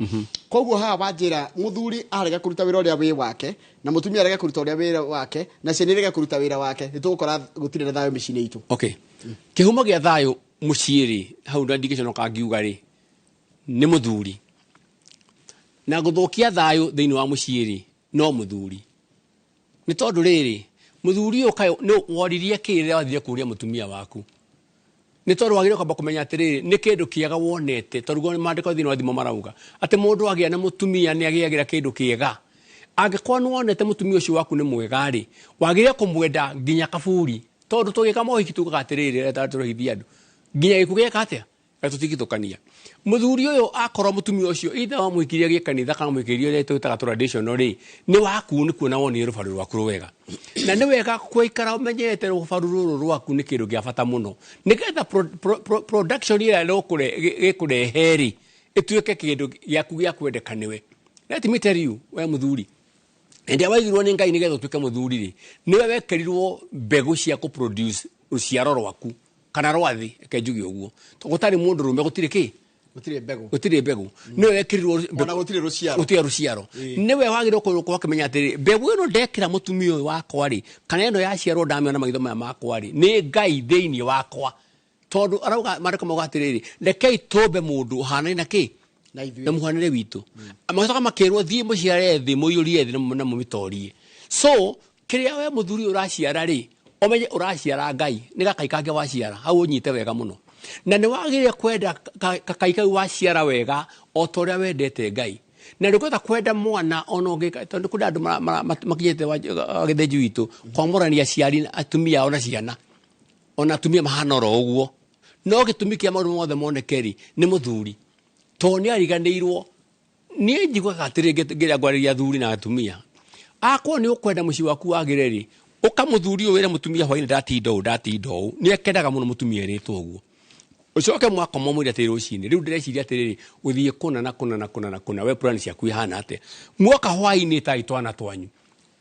Koguo haha wanjĩra mũthuri arega kũruta wĩra ũrĩa wĩ wake, na mũtumia arege kũruta ũrĩa wĩra wake, na ciana irege kũruta wĩra wake, nĩ tũgũkora gũtirĩ na thayũ mĩciĩ-inĩ itũ. Okay, kĩhumo gĩa thayũ mũciĩ rĩ, hau na ndingĩconoka ngiuga rĩ, nĩ mũthuri. Na gũthũkia thayũ thĩinĩ wa mũciĩ rĩ, no mũthuri. Nĩ tondũ rĩrĩ, mũthuri ũyũ kaĩ nĩ woririe kĩ rĩrĩa wathire kũria mũtumia waku? Nĩ tondũ wagĩrĩire kwamba kũmenya atĩrĩrĩ, nĩ kĩndũ kĩega wonete, tondũ guo maandĩko thĩinĩ wa thimo marauga atĩ mũndũ agĩa na mũtumia nĩ agĩagĩra kĩndũ kĩega. Angĩkorwo nĩ wonete mũtumia ũcio waku nĩ mwega rĩ, wagĩrĩire kũmwenda nginya kaburi, tondũ tũgĩka mohiki tugaga atĩrĩrĩ, rĩrĩa tũrohithia andũ nginya gĩkuũ gĩeka atĩa gatũtigithũkania. Mũthuri ũyũ akorwo mũtumia ũcio ithe wamũhikirie gĩ kanitha kana mũhikirie ũrĩa twĩtaga traditional rĩ, nĩ waku nĩ kuona wonire rũbaru rwaku rwega, na nĩ wega gũikara ũmenyete rũbaru rũrũ rwaku nĩ kĩndũ gĩa bata mũno, nĩgetha production ĩrĩa gĩkũrehe rĩ, ĩtuĩke kĩndũ gĩaku gĩa kwendeka nĩwe. Let me tell you, we mũthuri, Hĩndĩ ĩrĩa waigirwo nĩ Ngai nĩgetha ũtuĩke mũthuri rĩ, nĩwe wekĩrirwo mbegũ cia kũ produce rũciaro rwaku kana rwa thĩ, reke njuge ũguo. Tondũ gũtarĩ mũndũrũme gũtirĩ kĩ? Gũtirĩ mbegũ. Gũtirĩ mbegũ. Nĩwe wekĩrirwo Ona gũtirĩ rũciaro. Gũtirĩ rũciaro. Nĩwe wagĩrĩirwo gũkorwo ũkĩmenya atĩrĩ, mbegũ ĩno ndekĩra mũtumia ũyũ wakwa rĩ, kana ĩno yaciarwo ndamĩona maitho maya makwa rĩ, nĩ Ngai thĩinĩ wakwa. Tondũ arauga, maandĩko mauga atĩrĩrĩ, rekei tũmbe mũndũ ũhanaine na kĩ? Na ithuĩ. Na mũhanĩre witũ. Magĩcoka makĩrwo thiĩ mũciare thĩ, mũiyũrie thĩ na mũmĩtorie. So, kĩrĩa we mũthuri ũraciara rĩ, ũmenye ũraciara Ngai, nĩ gakai kangĩ waciara, hau ũnyite wega mũno. Na nĩ wagĩrĩire kwenda kakai kau waciara wega o ta ũrĩa wendete Ngai. Na ndũngĩhota kwenda mwana ona ũngĩka, tondũ kũrĩ andũ makinyĩte gĩthĩnji witũ, kwamũrania aciari, atumia ao na ciana. Ona atumia mahana oro ũguo. No gĩtũmi kĩa maũndũ mothe moneke rĩ, nĩ mũthuri. Tondũ nĩ ariganĩirwo. Niĩ njiguaga atĩrĩ ngĩrĩa ngwarĩria athuri na atumia. Akorwo nĩ ũkwenda mũciĩ waku wagĩre rĩ, ũka mũthuri ũyũ wĩre mũtumia hwainĩ ndatinda ũũ, ndatinda ũũ. Nĩ akenaga mũno mũtumia erĩtwo ũguo. Ũcoke mwakoma ũmwĩre atĩrĩ rũcinĩ, rĩu ndĩreciria atĩrĩrĩ, gũthiĩ kũna na kũna na kũna na kũna, we plan ciaku ihana atĩa? Mwoka hwainĩ tai twana twanyu.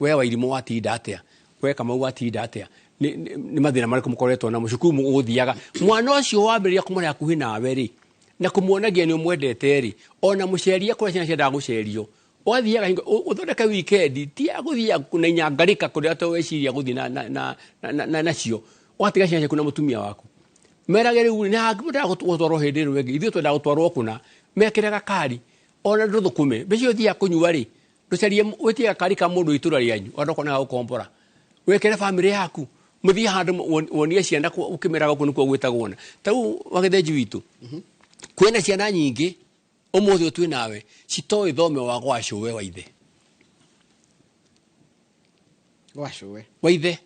We Wairimũ watinda atĩa? We Kamau watinda atĩa? Nĩ mathĩna marĩkũ mũkoretwo namo? Cukuru mũgũthiaga. Mwana ũcio wambĩrĩria kũmũrehe hakuhĩ nawe rĩ, na kũmuonagia nĩ ũmwendete rĩ, ona mũcerie kũrĩa ciana ciendaga gũcerio. Ũgathiaga hingo, ũthondeke weekend, ti ya gũthiaga na inyangarĩka kũrĩa to weciria gũthiĩ nacio. Ũgatiga ciana ciaku na mũtumia waku. Merage rĩu, nĩ hangĩ mũndaga gũtwarwo hĩndĩ ĩno ĩngĩ, ithuĩ twendaga gũtwarwo kũna. Mekĩre gakari, ona ndũthũkũme. Mbeca icio ũthiaga kũnyua rĩ, ndũcarie wĩtie gakari ka mũndũ itũra rĩanyu, ona okorwo nĩ ga gũkombora. Wĩkĩre bamĩrĩ yaku, mũthiĩ handũ wonie ciana ũkĩmeraga gũkũ nĩkuo gwĩtagwo na. Ta rĩu wagĩthĩnji witũ, kwĩna ciana nyingĩ ũmũthĩ ũyũ twĩ nawe citoĩ thome wa gwa cũwe wa ithe. Gwa cũwe. Wa ithe.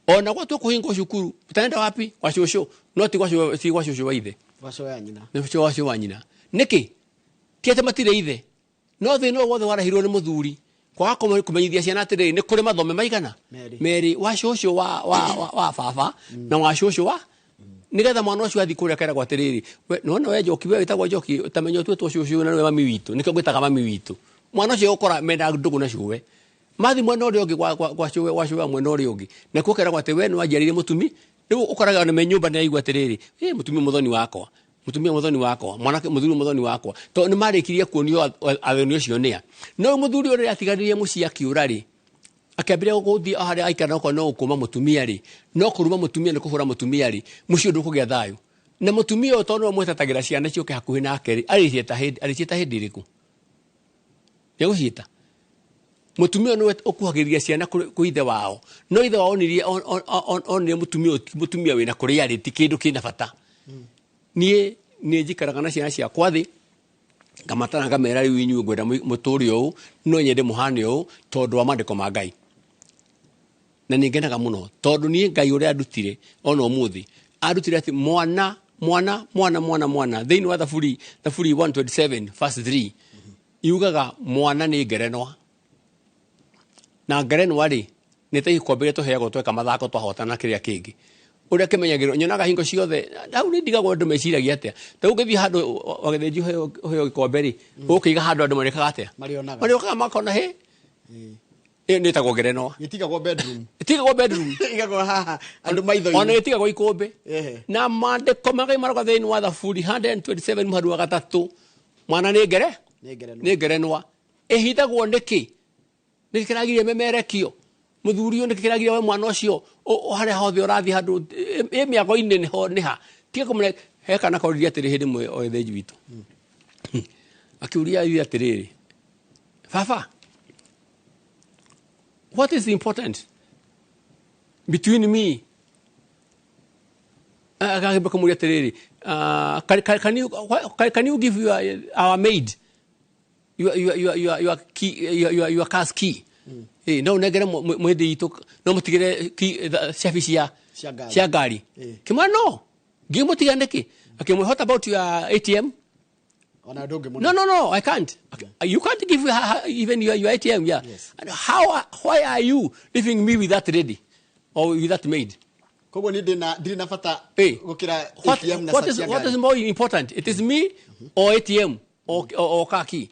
Ona gwatua kũhingwo cukuru, utaenda wapi? Gwa cũcũ. No ti gwa cũwe, ti gwa cũcũ wa ithe. Gwa cũwe wa nyina. Nĩ gwa cũwe wa nyina. Nĩkĩ? Ti atĩ matirĩ ithe. No thĩna ũyũ wothe warehirwo nĩ mũthuri, kwaga kũmenyithia ciana atĩrĩrĩ, nĩ kũrĩ mathome maigana? Merĩ. Merĩ, wa cũcũ wa baba, na wa cũcũ wa? Nĩgetha mwana ũcio athiĩ kũrĩa akeragwo atĩrĩrĩ, we, nĩwona we Njoki, we wĩtagwo Njoki, ũtamenya ũtuĩtwo cũcũ na nĩwe mami witũ, nĩkĩo ngwĩtaga mami witũ. Mwana ũcio ũgũkora mena ndũgũ na cũwe. Mathiĩ mwena ũrĩa ũngĩ gwa cũwe wa mwena ũrĩa ũngĩ, nakuo ũkeragwo atĩ we nĩwanjiarĩire mũtumi, rĩu ũkoraga ona me nyũmba nĩaigua atĩrĩrĩ, ĩ, mũtumia mũthoni wakwa. Mũtumia mũthoni wakwa, mwanake mũthuri mũthoni wakwa. Tondũ nĩ marĩkirie kuonio athoni ũcio nĩa. No rĩu mũthuri ũrĩa atiganirie mũciĩ akĩũra rĩ, akĩambĩrĩria gũthiĩ o harĩa aikara okorwo no gũkũma mũtumia rĩ, no kũruma mũtumia nĩ kũhũra mũtumia rĩ, mũciĩ ndũkũgĩa thayũ. Na mũtumia ũyũ tondũ nĩwe mwĩtatagĩra ciana ciũke hakuhĩ nake rĩ, arĩciĩta hĩndĩ, arĩciĩta hĩndĩ ĩrĩkũ? Nĩegũciĩta? Mũtumia ũyũ nĩwe ũkuhagĩrĩria ciana kwĩ ithe wao. No ithe wao onire mũtumia wĩna kũrĩa rĩ, ti kĩndũ kĩna bata. Niĩ nĩ njikaraga na ciana ciakwa thĩ, ngamatara ngamera rĩu inyuĩ ngwenda mũtũre ũũ, no nyende mũhane ũũ, tondũ wa maandĩko ma Ngai. Na nĩ ngenaga mũno, tondũ niĩ Ngai ũrĩa andutire, ona ũmũthĩ, andutire atĩ mwana, mwana, mwana, mwana, mwana, thĩinĩ wa Thaburi, Thaburi 127, verse 3, yugaga mwana nĩ ngerenwa. Na ngerenwa rĩ, nĩ ta ikombe iria tũheagwo tweka mathako twahotana kĩrĩa kĩngĩ. Ũrĩa kĩmenyagĩrĩrwo, nyonaga hingo ciothe, hau nĩ ndigagwo andũ meciragia atĩa. Ta rĩu ũngĩthiĩ handũ wagĩthĩnjwo ũheo gĩkombe rĩ, ũgũkĩiga handũ andũ marĩkaga atĩa? Marĩonaga. Marĩokaga makona hĩ. Ĩyo nĩ ĩtagwo ngerenwa. Gĩtigagwo bedroom. Gĩtigagwo bedroom. Ĩigagwo haha andũ maitho-inĩ. Ona gĩtigagwo ikũmbĩ. Na maandĩko ma Ngai marauga thĩinĩ wa Thaburi 127 mũhari wa gatatũ, mwana nĩ ngere? Nĩ ngerenwa. Nĩ ngerenwa. Ĩhithagwo nĩkĩ? Nĩkĩ kĩragiria memerekio? Mũthuri ũyũ nĩkĩ kĩragiria we mwana ũcio harĩa hothe ũrathiĩ handũ, ĩ mĩago-inĩ nĩho nĩha. Tiga kũmũne, he kana koririe atĩrĩ hĩndĩ ĩmwe o ĩthĩnji witũ. Akĩũria ithe atĩrĩrĩ, baba, what is important between me? Akagĩmba kũmũria atĩrĩrĩ, can you give our maid your key, your car's key? No unengere mwĩndĩ itũ, no mũtigĩre key, cabi Cia ngari. cia ngari. Kĩmwana no, ngĩmũtiga nĩkĩ? Akĩmwĩra, what about your ATM? Ona ndũngĩmũne. No, no, no, I can't. Okay. You can't give her even your ATM, yeah. Yes. And why are you leaving me with that lady or with that maid? Koguo niĩ ndirĩ na bata gũkĩra What ATM na cabi cia is ngari. more important? It is me or ATM or car key?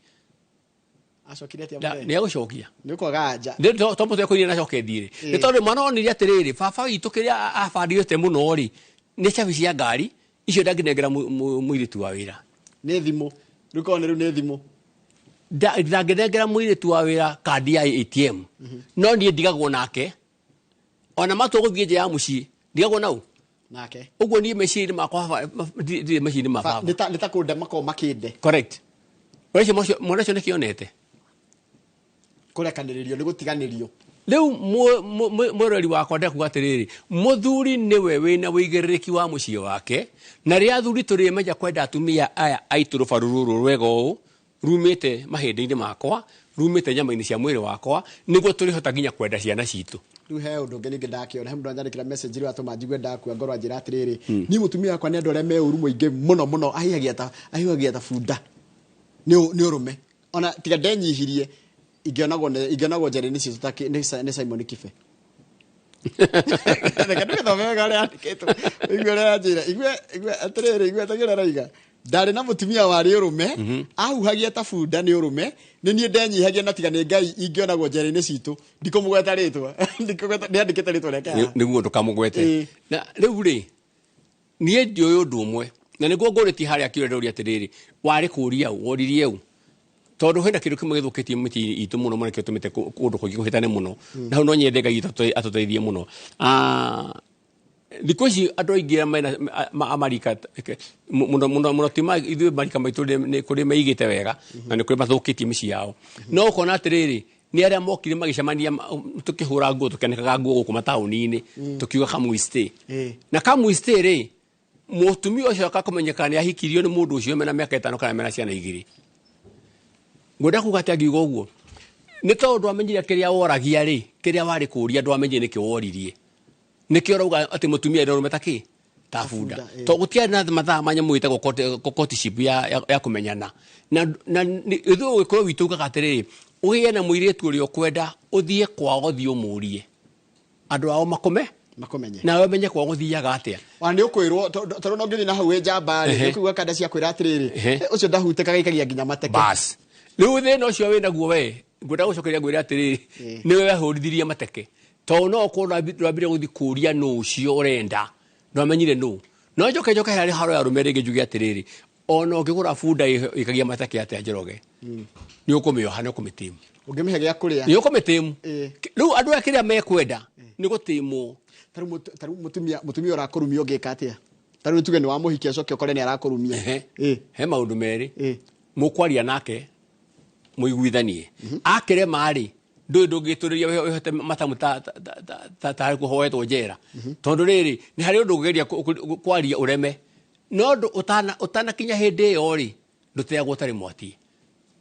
Acokire atĩa mũthee? Nĩ egũcokia. Nĩ ũkwaga anja. To mũtwe kũiria na coke thiirĩ, nĩ tondũ mwana onire atĩrĩrĩ, baba witũ kĩrĩa abandĩte mũno rĩ nĩ cabi cia ngari icio, ndangĩnengera mũirĩtu wa wĩra. Nĩ thimũ rĩu, korwo nĩ rĩu nĩ thimũ. Ndangĩnengera mũirĩtu wa wĩra kandi ya ATM, no niĩ ndigagwo nake ona matua gũthiĩ nja ya mũciĩ, ndigagwo nau. Nake. Ũguo niĩ meciria-inĩ makwa ndirĩ meciria-inĩ ma baba. Nĩ ta kũnda makoragwo makĩnde. Correct. Mwana ũcio nĩkĩonete. Kũrekanĩrĩrio nĩ gũtiganĩrio. Rĩu mwĩrori wakwa, ndekuga atĩrĩrĩ, mũthuri nĩwe wĩna wĩigĩrĩrĩki wa mũciĩ wake, na rĩrĩa athuri tũrĩmenya kwenda atumia aya aitũ rũbaru rũrũ rwega ũũ rumĩte mahĩndĩ-inĩ makwa, rumĩte nyama-inĩ cia mwĩrĩ wakwa, nĩguo tũrĩhota nginya kwenda ciana citũ. Rĩu he ũndũ ũngĩ ningĩ ndakĩona, he mũndũ anyandĩkĩra message rĩu atũma njigue ndakua ngoro, anjĩra atĩrĩrĩ, niĩ mũtumia wakwa nĩ andũ arĩa me ũru mũingĩ mũno mũno, ahihagia ta bunda nĩ ũrũme, ona tiga ndenyihirie ingĩonagwo njĩra-inĩ citũ ta nĩ Simon Kibe. Reke ndũgĩthome wega ũrĩa yandĩkĩtwo, igue ũrĩa anjĩra, igue atĩrĩrĩ, igue tagĩra araiga ndarĩ na mũtumia warĩ ũrũme, ahuhagia ta bunda nĩ ũrũme, nĩ niĩ ndenyihagia, na tiga nĩ Ngai ingĩonagwo njĩra-inĩ citũ. Ndikũmũgweta rĩtwa, ndikũgweta, nĩ andĩkĩte rĩtwa rĩake haha. Nĩguo ndũkamũgwete. Na rĩu rĩ, niĩ ndiũĩ ũndũ ũmwe, na nĩguo ngũrĩtie harĩa kĩũria ndũria atĩrĩrĩ, warĩ kũria ũ woririe ũ, tondũ hena kĩndũ kĩmwe gĩthũkĩtie mĩciĩ itũ mũno mũno, nĩkĩo tũmĩte kũndũ kũingĩ kũhĩtane mũno, na hau no nyende Ngai witũ atũteithie mũno. Thikũ ici andũ aingĩ arĩa mena amarika mũno mũno mũno, ti ithuĩ marika maitũ nĩ kũrĩ meigĩte wega na nĩ kũrĩ mathũkĩtie mĩciĩ yao, no ũkona atĩrĩrĩ, nĩ arĩa mokire magĩcemania tũkĩhũra nguo, tũkĩanĩkaga nguo gũkũ mataũni-inĩ, tũkiuga come we stay. Na come we stay rĩ, mũtumia ũcio akakũmenyeka nĩ ahikirio nĩ mũndũ ũcio mena mĩaka 5 kana mena ciana 2. Ngwenda kuga atĩ angiuga ũguo nĩ tondũ ndwamenyire kĩrĩa woragia rĩ, kĩrĩa warĩ kũria, ndwamenyire nĩkĩ woririe, nĩkĩo ũrauga atĩ mũtumia nĩ ũrũme ta kĩ ta bunda. Bunda, To gũtiarĩ na mathaa ma nyamũ ĩtagwo courtship ya kũmenyana na ithuĩ ũgĩkũyũ witũ ugaga atĩrĩrĩ, ũgĩe na mũirĩtu ũrĩa ũkwenda, ũthiĩ kwao, ũthiĩ ũmũrie andũ ao makũme makũmenye, nawe ũmenye kwao gũthiaga atĩa. Ona nĩ ũkwĩrwo, tondũ no ngĩthiĩ na hau wĩ njamba rĩ, nĩ ũkũigua kanda cia kwĩra atĩrĩrĩ, "Eh, ũcio ndahutĩkaga, ikagia nginya mateke." Bas, rĩu thĩna ũcio wĩ naguo we, ngwenda gũcokeria ngwĩre atĩrĩrĩ, nĩwe wehũrithirie mateke, tondũ no ũkorwo ndwambire gũthiĩ kũria nũ ũcio ũrenda, ndwamenyire nũ. No njoke njoke harĩ haro ya arũme rĩngĩ, njuge atĩrĩrĩ, ona ũngĩgũra bunda ĩkagia mateke atĩa, Njoroge, nĩ ũkũmĩoha, nĩ ũkũmĩtĩmu. Ũngĩmĩhe gĩa kũrĩa. Nĩ ũkũmĩtĩmu. Rĩu andũ aya kĩrĩa mekwenda nĩ gũtĩmwo. Ta rĩu mũtumia ũrakũrumia, ũngĩka atĩa? Ta rĩu tuge nĩ wamũhikia, acoke ũkore nĩ arakũrumia. He maũndũ merĩ. Mũkwaria nake mũiguithanie, akĩrema rĩ, ndũĩ ndũngĩtũrĩria wĩhote matamu ta kũhoetwo njera, tondũ rĩrĩ nĩ harĩ ũndũ ũngĩgeria kwaria ũreme, no ndũ ũtanakinya hĩndĩ ĩyo rĩ, ndũteagwo ũtarĩ mwatie.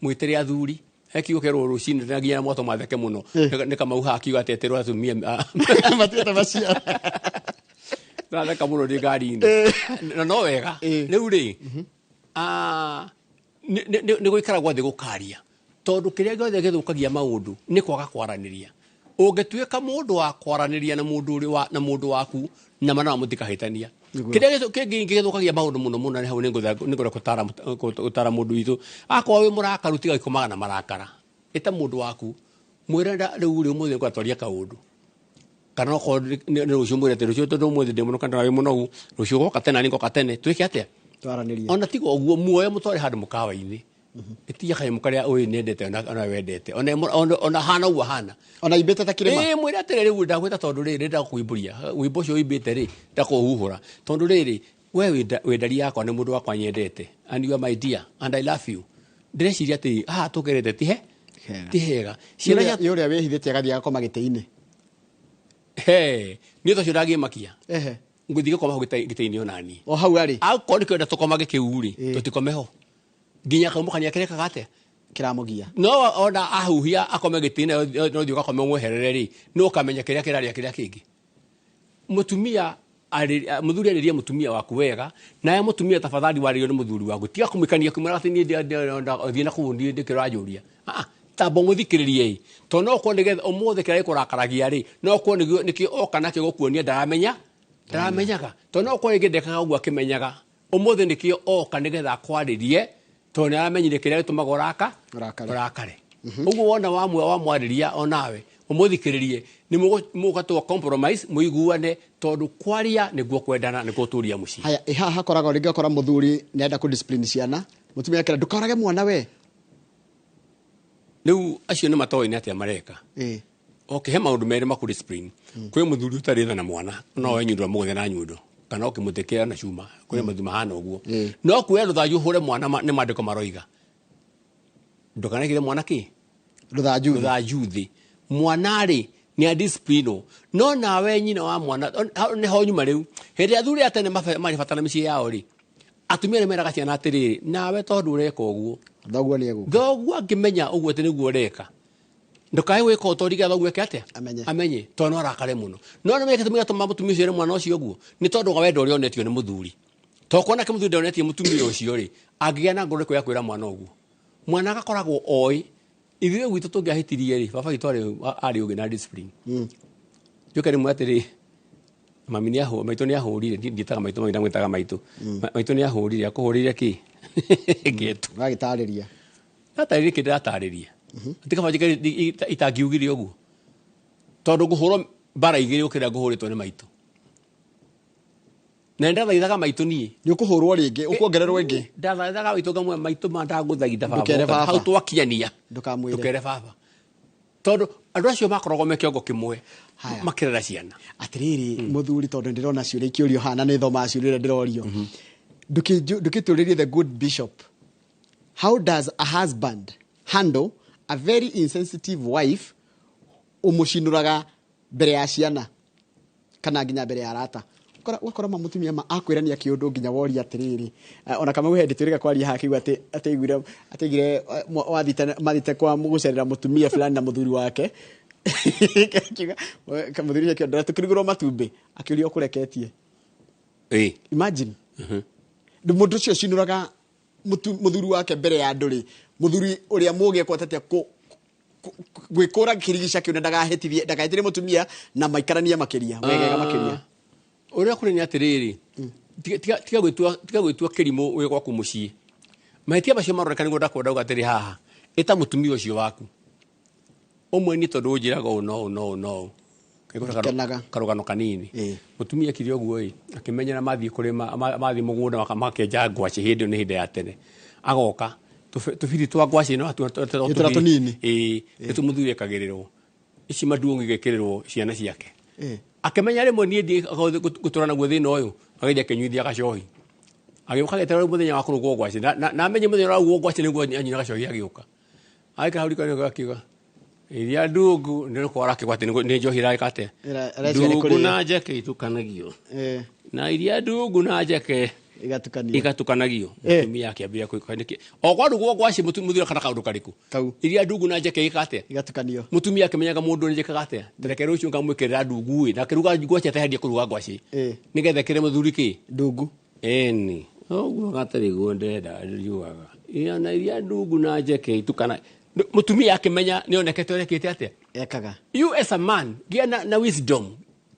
Mwĩtĩre athuri, he kiugo kĩerwo rũcinĩ na nginya mwato matheke mũno. Nĩ Kamau haha akiuga atĩ etĩrwo atumia matuĩte maciara. Ndatheka mũno ndĩ ngari-inĩ, na no wega. Rĩu rĩ, nĩ gũikaragwo thĩ gũkaria, tondũ kĩrĩa gĩothe gĩthũkagia maũndũ nĩ kwaga kwaranĩria. Ũngĩtuĩka mũndũ wa kwaranĩria na mũndũ ũrĩ wa na mũndũ waku na mana mũtikahĩtania. Kĩrĩa kĩngĩ gĩthũkagia maũndũ mũno mũno nĩ hau nĩ ngwenda gũtara mũndũ witũ, akorwo wĩ mũrakaru, tiga gũkomaga na marakara, ĩta mũndũ waku, mwĩre rĩu rĩ, ũmũthĩ nĩngwatwaria kaũndũ, kana okorwo nĩ rũciũ, mwĩre atĩ rũciũ, tondũ ũmũthĩ ndĩ mũno kana wĩ mũnogu, rũciũ goka tene, na nĩngoka tene, twĩke atĩa? Twaranĩrie. Ona tiga ũguo, muoye mũtware handũ mũkawa-inĩ, ĩtia kanyamũ karĩa ũyũ nĩendete, ona wendete, ona hana ũguo hana. Ona imbĩte ta kĩrĩma. Ĩĩ, mwĩre atĩrĩ, rĩu ndagwĩta tondũ rĩrĩ ndĩndakũimbũria wĩmbo ũcio ũimbĩte rĩ, ndakũhuhũra tondũ rĩrĩ we wĩ ndari yakwa, nĩ mũndũ wakwa nyendete, and you are my dear and I love you. Ndĩreciria atĩ haha tũgerete ti he Hega. ti hega. Ciana cia Nĩ ũrĩa wĩhithĩte agathiĩ agakoma gĩtĩ-inĩ. He niĩ tocio ndangĩmakia. Ngũthiĩ gũkoma hau gĩtĩ-inĩ onaniĩ. O hau arĩ. Akorwo nĩ kwenda tũkomage kĩu rĩ, tũtikome ho nginya kaumũkania kĩrekaga atĩa. Kĩramũgia. No ona ahuhia akome gĩtĩ-inĩ, no thiĩ ũgakome ũmweherere rĩ, no ũkamenya kĩrĩa kĩrarĩa kĩrĩa kĩngĩ. Mũtumia mũthuri arĩrie mũtumia waku wega, nawe mũtumia tafadhali warĩrio nĩ mũthuri waku, tiga kũmũikania kũmwĩra atĩ niĩ thiĩ na kũu, niĩ ndĩkĩranjũria. Ah, tamba ũmũthikĩrĩrie ĩ, tondũ no ũkorwo nĩgetha ũmũthĩ kĩrĩa gĩkũrakaragia rĩ, no ũkorwo nĩkĩo oka nakĩo gũkuonia ndaramenya ndaramenyaga, tondũ no ũkorwo rĩngĩ ndekaga ũguo akĩmenyaga, ũmũthĩ nĩkĩo oka nĩgetha akwarĩrie, tondũ nĩ aramenyire kĩrĩa gĩtũmaga ũraka Ũrakare. Ũrakare. Ũguo wona wamwe wamwarĩria onawe ũmũthikĩrĩrie nĩ mũgatũa compromise mũiguane tondũ kwaria nĩguo kwendana nĩguo tũria mũciĩ. Haya, ĩ haha hakoragwo rĩngĩ akora mũthuri nĩenda kũ discipline ciana, mũtumia akera ndũkarage mwana we. Rĩu acio nĩ matoĩ nĩ atĩa mareka. Okay, he maũndũ merĩ maku discipline. Kwĩ mũthuri ũtarĩ tha na mwana, no we nyundo mũgũthe na nyundo kana ũkĩmũtĩkĩra na cuma, kwĩ mathuri mahana ũguo. No kuoya rũthanju ũhũre mwana nĩ maandĩko maroiga ndũkanekire mwana kĩ rũthanju thĩ. Rũthanju thĩ. Mwana rĩ nĩ a discipline, no nawe nyina wa mwana nĩho nyuma. Rĩu hĩndĩ ĩrĩa athuri a tene marĩ bata na mĩciĩ yao rĩ, atumia nĩ meraga ciana atĩrĩrĩ, nawe tondũ ũreka ũguo, thoguo nĩ egũka. Thoguo angĩmenya ũguo atĩ nĩguo ũreka, ndũkae gwĩka ũtoriga thoguo eke atĩa? Amenye. Amenye tondũ no arakare mũno. No nĩ gĩtũmi gĩatũma mũtumia ũcio ere mwana ũcio ũguo nĩ tondũ wa wendo ũrĩa onetio nĩ mũthuri. To kuona kĩ mũthuri ndonetie mũtumia ũcio rĩ, angĩgĩa na ngoro ĩrĩkũ ya kwĩra mwana ũguo? Mwana agakoragwo oĩ. Ithuĩ gwitũ tũngĩahĩtirie rĩ, baba witũ arĩ ũgĩ na discipline. Njoke rĩmwe atĩrĩ, mami nĩ ahũ, maitũ nĩ ahũrire, ndiĩtaga maitũ, mami ndamwĩtaga maitũ. Maitũ nĩ ahũrire, akũhũrĩire kĩ ngĩtu. Ũgagĩtarĩria. Ndatarĩria kĩ ndĩratarĩria, ti kaba njĩke itangiugire ũguo tondũ ngũhũrwo mbara igĩrĩ gũkĩra ngũhũrĩtwo nĩ maitũ, na ndathaithaga maitũ niĩ. Nĩ ũkũhũrwo rĩngĩ, ũkuongererwo ĩngĩ. Ndathaithaga maitũ ngamwe, maitũ ma ndagũthaitha baba. Ndũkere baba. Hau twakinyania. Ndũkamwĩre. Ndũkere baba, tondũ andũ acio makoragwo me kĩongo kĩmwe. Haya. Makĩrera ciana. Atiriri muthuri, tondu ndirona ciũria ikĩũrio haha na nĩ thomaga ciũria iria ndĩrorio, ndũkĩtũrĩrie the good bishop, how does a husband handle a very insensitive wife ũmũcinũraga mbere ya ciana kana nginya mbere ya arata? Ũgakora ma mũtumia ma akwĩrania kĩũndũ nginya woria atĩrĩrĩ, ona kama he ndĩ twĩrĩga kwaria haha akiuga atĩ atĩ aigire wathite mathite kwa gũcerera mũtumia fulani na mũthuri wake. Akiuga mũthuri ũcio akĩonera tũkĩrugĩrwo matumbĩ, akĩũria ũkũreketie. Imagine mũndũ ũcio ũcinũraga mũthuri wake mbere ya andũ rĩ, mũthuri ũrĩa mũgĩ ekwata atĩa gwĩkũra kĩrigica kĩu na ndagahĩtithie, ndagahĩtĩrie mũtumia na maikaranie makĩria wegega makĩria? Ũrĩa kũrĩ nĩ atĩrĩrĩ, tiga gwĩtua kĩrimũ wĩ gwaku mũciĩ. Mahĩtia macio maroneka nĩguo ndakwenda uga atĩrĩ, haha ĩta mũtumia ũcio waku ũmwe, niĩ tondũ ũnjĩraga ũũ no ũũ no ũũ no ũũ. Ndikenaga. Karũgano kanini. Mũtumia ekire ũguo ĩ, akĩmenyera mathiĩ kũrĩma, mathiĩ mũgũnda makenja ngwacĩ. Hĩndĩ ĩyo nĩ hĩndĩ ya tene, agoka tũbiri twa ngwacĩ no Nĩ tũrĩa tũnini. Ĩĩ, nĩ mũthuri ekagĩrĩrwo ici maduong igekĩrĩrwo ciana ciake. Akĩmenya rĩmwe niĩ ndiĩ gũtũra naguo thĩna ũyũ, agĩthiĩ akĩnyuithia gacohi, agĩũka agĩeterera rĩu mũthenya wa kũrugwo ngwacĩ, na amenye mũthenya ũrarugwo ngwacĩ nĩguo anyuire gacohi. Agĩũka agĩkĩra hau riko-inĩ, akiuga iria ndungu nĩ kwara, akĩgwa atĩ nĩ njohi ĩreka atĩa. Arecia nĩ Ndungu kũrĩo. na njeke itukanagio na iria ndungu na njeke Igatukanio. Igatukanagio. Mũtumia akĩambĩrĩria kwĩka nĩkĩ o kwarugwo ngwacĩ mũthuri kana kaũndũ karĩkũ. Kau. Iria ndungu na njeke ĩka atĩa? Igatukanio. Mũtumia akĩmenyaga mũndũ nĩ njĩkaga atĩa, tereke rũciũ ngamwĩkĩrĩra ndungu ĩ, na akĩruga ngwacĩ atehandie kũruga ngwacĩ nĩgetha ĩkĩre mũthuri kĩ. Ndungu. Eni ũguo gatarĩ guo ndenda riugaga iria na iria ndungu na njeke itukana. Mũtumia akĩmenya nĩ onekete ũrĩa ekĩte atĩa. Ekaga. You as a man gĩa na wisdom,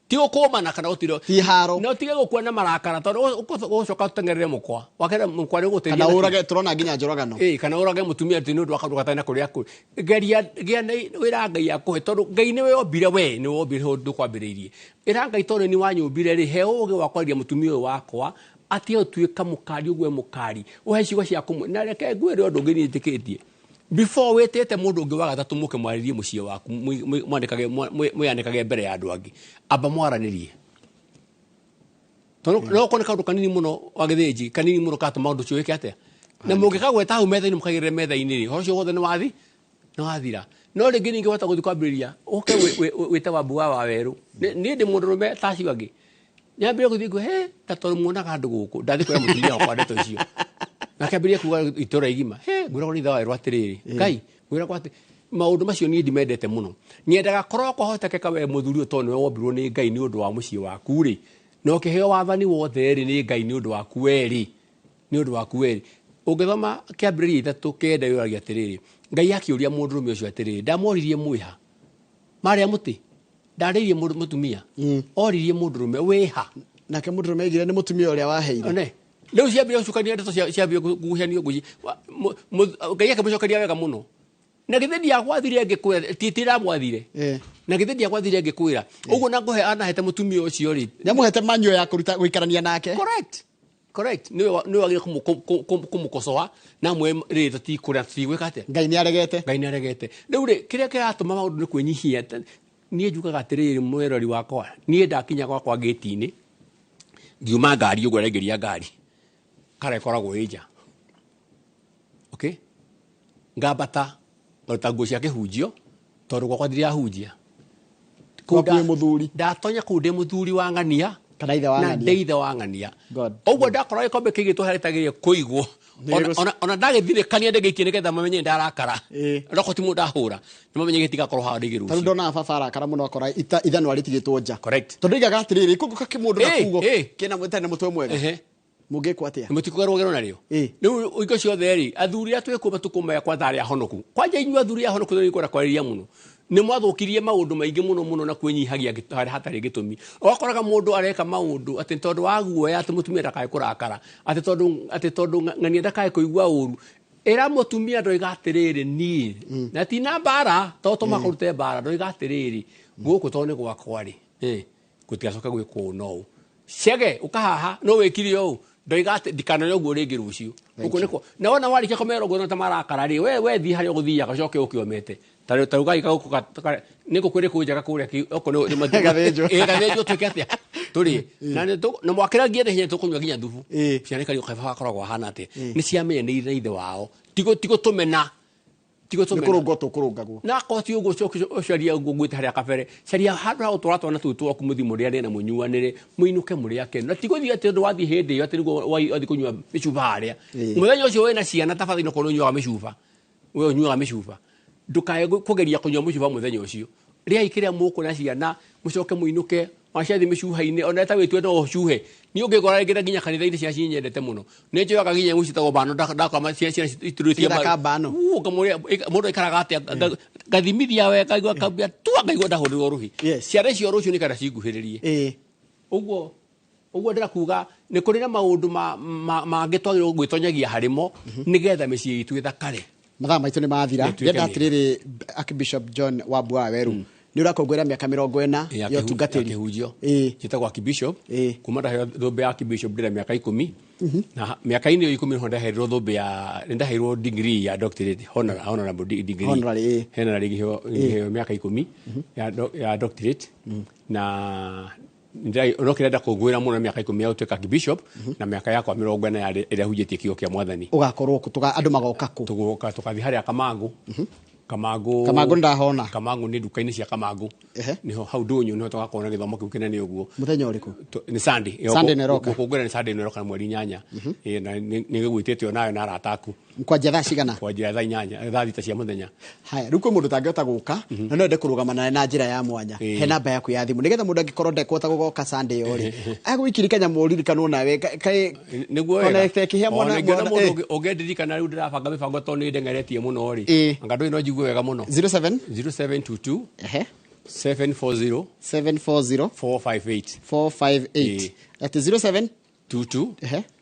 ti ũkũmana kana gũtirĩ. Ti haro. No tige gũkua na marakara tondũ ũgũcoka ũteng'erere mũkwa wakere mũkwa nĩ ũgũteithia Kana na kĩ? ũrage, tũrona nginya njũragano. Ĩĩ, kana ũrage mũtumia atĩ nĩ ũndũ wa kaũndũ gatarĩ na kũrĩa kũrĩ. Geria gĩa na wĩra Ngai akũhe, tondũ Ngai nĩwe wombire, we nĩwe wombire ũndũ kwambĩrĩirie. Ĩra Ngai, tondũ nĩ wanyũmbire rĩ, he ũgĩ wa kwaria mũtumia ũyũ wakwa atige gũtuĩka mũkari ũguo e mũkari, ũhe ciugo cia kũmwe. Na reke ngwĩre ũndũ ũngĩ niĩ njĩtĩkĩtie, before wĩtĩte mũndũ ũngĩ wa gatatũ mũke mwarĩrie mũciĩ waku, mwĩandĩkage mbere ya andũ angĩ, amba mwaranĩrie, tondũ no ũkorwo nĩ kaũndũ kanini mũno wa gĩthĩnji, kanini mũno katũma ũndũ ũcio wĩke atĩa, na mũngĩkagweta hau metha-inĩ, mũkaigĩrĩre metha-inĩ rĩ, ũhoro ũcio wothe nĩ wathira. No rĩngĩ ningĩ wahota gũthiĩ kwambĩrĩria ũke wĩte wambu wa wawerũ. Niĩ ndĩ mũndũrũme ta acio angĩ, nyambĩrĩrie gũthiĩ ngwe he ta tondũ muonaga andũ gũkũ, ndathiĩ kwĩra mũtumia wakwa ndeto icio, na akĩambĩrĩria kuga itũra igima he ngwĩragwo nĩ ithe wa werũ atĩrĩrĩ, Ngai ngwĩragwo atĩ maũndũ macio niĩ ndimendete mũno. Nyendaga korwo kwahotekeka we mũthuri ũyũ, tondũ nĩwe wombirwo nĩ Ngai nĩ ũndũ wa mũciĩ waku rĩ, na ũkĩheo wathani wothe rĩ nĩ Ngai nĩ ũndũ waku we rĩ, nĩ ũndũ waku we rĩ, ũngĩthoma kĩambĩrĩria 3:9 yũragia atĩrĩrĩ, Ngai akĩũria mũndũrũme ũcio atĩrĩrĩ, ndamoririe mwĩha marĩa mũtĩ ndarĩirie mũndũ mũtumia, oririe mũndũrũme wĩha. Nake mũndũrũme aigire nĩ mũtumia ũrĩa waheire. One rĩu ciambire gũcukania ndeto, ciambire kũgucania nguci. Ngai akĩmũcokeria wega mũno. Na githĩ ndiagwathire ngĩkwĩra, ti ndĩramwathire. Na githĩ ndiagwathire ngĩkwĩra ũguo, na ngũhe anahete mũtumia ũcio rĩ. Nĩamũhete manyuo ya kũruta gũikarania nake. Correct, correct. Nĩwe wagĩrĩire kũmũkocoa na amwe rĩ, tũtikũrĩa, tũtigwĩka atĩa. Ngai nĩ aregete. Ngai nĩ aregete. Rĩu rĩ, kĩrĩa kĩratũma maũndũ nĩ kwĩnyihia. Niĩ njugaga atĩrĩrĩ, mwĩrori wakwa, niĩ ndakinya gwakwa gĩti-inĩ, ngiuma ngari ũguo, araingĩria ngari kara ĩkoragwo ĩ nja, okay, ngambata ngaruta nguo cia kĩhunjio, tondũ gwakwa ndirahunjia. Gwaku wĩ mũthuri. Ndatonya kũu ndĩ mũthuri wa ng'ania. Kana ithe wa na ng'ania. Ndĩ ithe wa ng'ania. God. Ũguo ndakora gĩkombe kĩigĩtwo harĩa gĩtagĩrĩire kũigwo. Ona ndagĩthirĩkania, ndĩgĩikie nĩgetha mamenye ndarakara. Roko ti mũndũ ndahũra, nĩ mamenye gĩtigakorwo haha rĩngĩ Tondũ rũciũ. ndonaga baba arakara mũno, akora ithanwa rĩtigĩtwo nja. Correct. Tondũ igaga atĩrĩrĩ, kũngũka kĩmũndũ na kugo kĩna mũtarĩ na mũtwe mwega. Mũngĩkwo atĩa? Mũtikũgerwo gero narĩo. Rĩu hingo ciothe rĩ, athuri arĩa twĩkuo matukũ maya, kwanza arĩa ahonoku, kwanja inyuĩ athuri ahonoku nĩ kwenda kwarĩria mũno, nĩ mwathũkirie maũndũ maingĩ mũno mũno na kwĩnyihagia harĩa hatarĩ gĩtũmi. Ũgakoraga mũndũ areka maũndũ atĩ tondũ wa guoya atĩ mũtumia ndakae kũrakara, atĩ tondũ ng'ania ndakae kũigua ũru. Ĩra mũtumia, ndoiga atĩrĩrĩ, niĩ na tina mbara to tũma kũrute mbara, ndoiga atĩrĩrĩ, gũkũ tondũ nĩ gwakwa rĩ, gũtigacoka gwĩkwo ũũ no ũũ, cege ũkahaha no wĩkire ũũ, ndoiga atĩ ndikanone ũguo rĩngĩ rũciũ. Ũguo nĩkuo na wona warĩkia kũmera ũguo ta marakara rĩ, we thiĩ harĩa ũgũthiaga, ũcoke ũke ũmete. Ta rĩu gaika gũkũ nĩ ngũkũ ĩrĩkũ njega kũrĩa okorwo Gathĩnjwo. Ĩ, gathĩnjwo, twĩke atĩa tũrĩe na na mwakĩragia na hinya tũkũnyua nginya thubu. Ciana ikario kaba gakoragwo hana atĩa, nĩ ciamenyanĩire na ithe wao, tigo tũmena, tigo Nĩ tũmena. kũrũngwo tũkũrũngagwo. Na akorwo ti ũguo, coke ũcarie ũguo ngwĩte harĩa kabere, caria handũ ha gũtwara twana tũu twaku, mũthiĩ mũrĩanĩre na mũnyuanĩre, mũinũke mũrĩ akenu, na ti gũthiĩ atĩ ũndũ wathiĩ hĩndĩ ĩyo atĩ nĩguo wathiĩ kũnyua mĩcuba harĩa. Mũthenya ũcio wĩna ciana, tabathĩ nokorwo nĩ ũnyuaga mĩcuba, we ũnyuaga mĩcuba, ndũkae kũgeria kũnyua mũcuba mũthenya ũcio. Rĩai kĩrĩa mũkũrĩa na ciana, mũcoke mũinũke waciathi mĩcuha-inĩ. Ona ta wĩtue no ũcuhe, niĩ ũngĩngora rĩngĩ na nginya kanitha-inĩ, ciana cinyendete mũno, nĩ njoyaga nginya imwe ciĩtagwo bano, ndakora ciana iturĩtie. Cithaka bano. Ũkamũria mũndũ aikaraga atĩa, ngathimithia wega, ngaigua kambia tua, ngaigua ndahũrĩrwo rũhi. Ciana icio rũciũ nĩ kana cinguhĩrĩrie. Ũguo ũguo ndĩrakuga nĩ kũrĩ na maũndũ mangĩ twagĩrĩirwo gwĩtonyagia harĩmo nĩgetha mĩciĩ itũ ĩthakare. Mathaa maitũ nĩ mathira. Nĩ tuĩke. Ndĩrenda atĩrĩrĩ, Archbishop John Wambua Waweru, nĩ ũrakũngũĩra mĩaka 40 ya ũtungatĩri. Ya kĩhunjio. Njĩtagwo Archbishop. Kuma ndaheo thũmbĩ ya Archbishop ndĩna mĩaka 10, na mĩaka-inĩ ĩyo 10 nĩho ndaheirwo thũmbĩ ya, nĩ ndaheirwo degree ya doctorate, honorable degree. Honorary, Honorary, ngĩheo mĩaka 10 ya doctorate, na no kĩrenda kũngũĩra mũno mĩaka 10 ya gũtuĩka Archbishop na mĩaka yakwa 40 ĩrĩa hunjĩtie kiugo kĩa Mwathani. Ũgakorwo kũ? Andũ magoka kũ? Tũgũka tũkathiĩ harĩa Kamangũ. Kamangũ. Kamangũ nĩndahona. Kamangũ nĩ nduka-inĩ cia Kamangũ. Nĩho hau ndũnyũ, nĩho tũgakorwo na gĩthomo kĩu kĩnene ũguo. Mũthenya ũrĩkũ? Nĩ Sunday. Sunday ĩno ĩroka. Gũkũngũĩra nĩ Sunday ĩno ĩroka mweri 8. Ĩĩ, na nĩ gĩgwĩtĩte onawe na arata aku. Kwanjia thaa cigana? Kwanjia thaa 8, thaa 6 cia mũthenya. Haya, rĩu kwĩ mũndũ ũtangĩhota gũka na no ende kũrũgama nawe na njĩra ya mwanya. He namba yaku ya thimũ nĩgetha mũndũ angĩkorwo ndekũhota gũgoka Sunday ĩyo rĩ, agũikiri kanyamũ ũririkanwo nawe Nĩguo ona wega. ĩkĩhĩa mwana. Ona ingĩona mũndũ ũngĩndirikana, rĩu ndĩrabanga mĩbango tondũ nĩ ndengeretie mũno rĩ, anga ndũĩ no njigue wega mũno. 07 0722 740 740 458. 458. Atĩ 07 22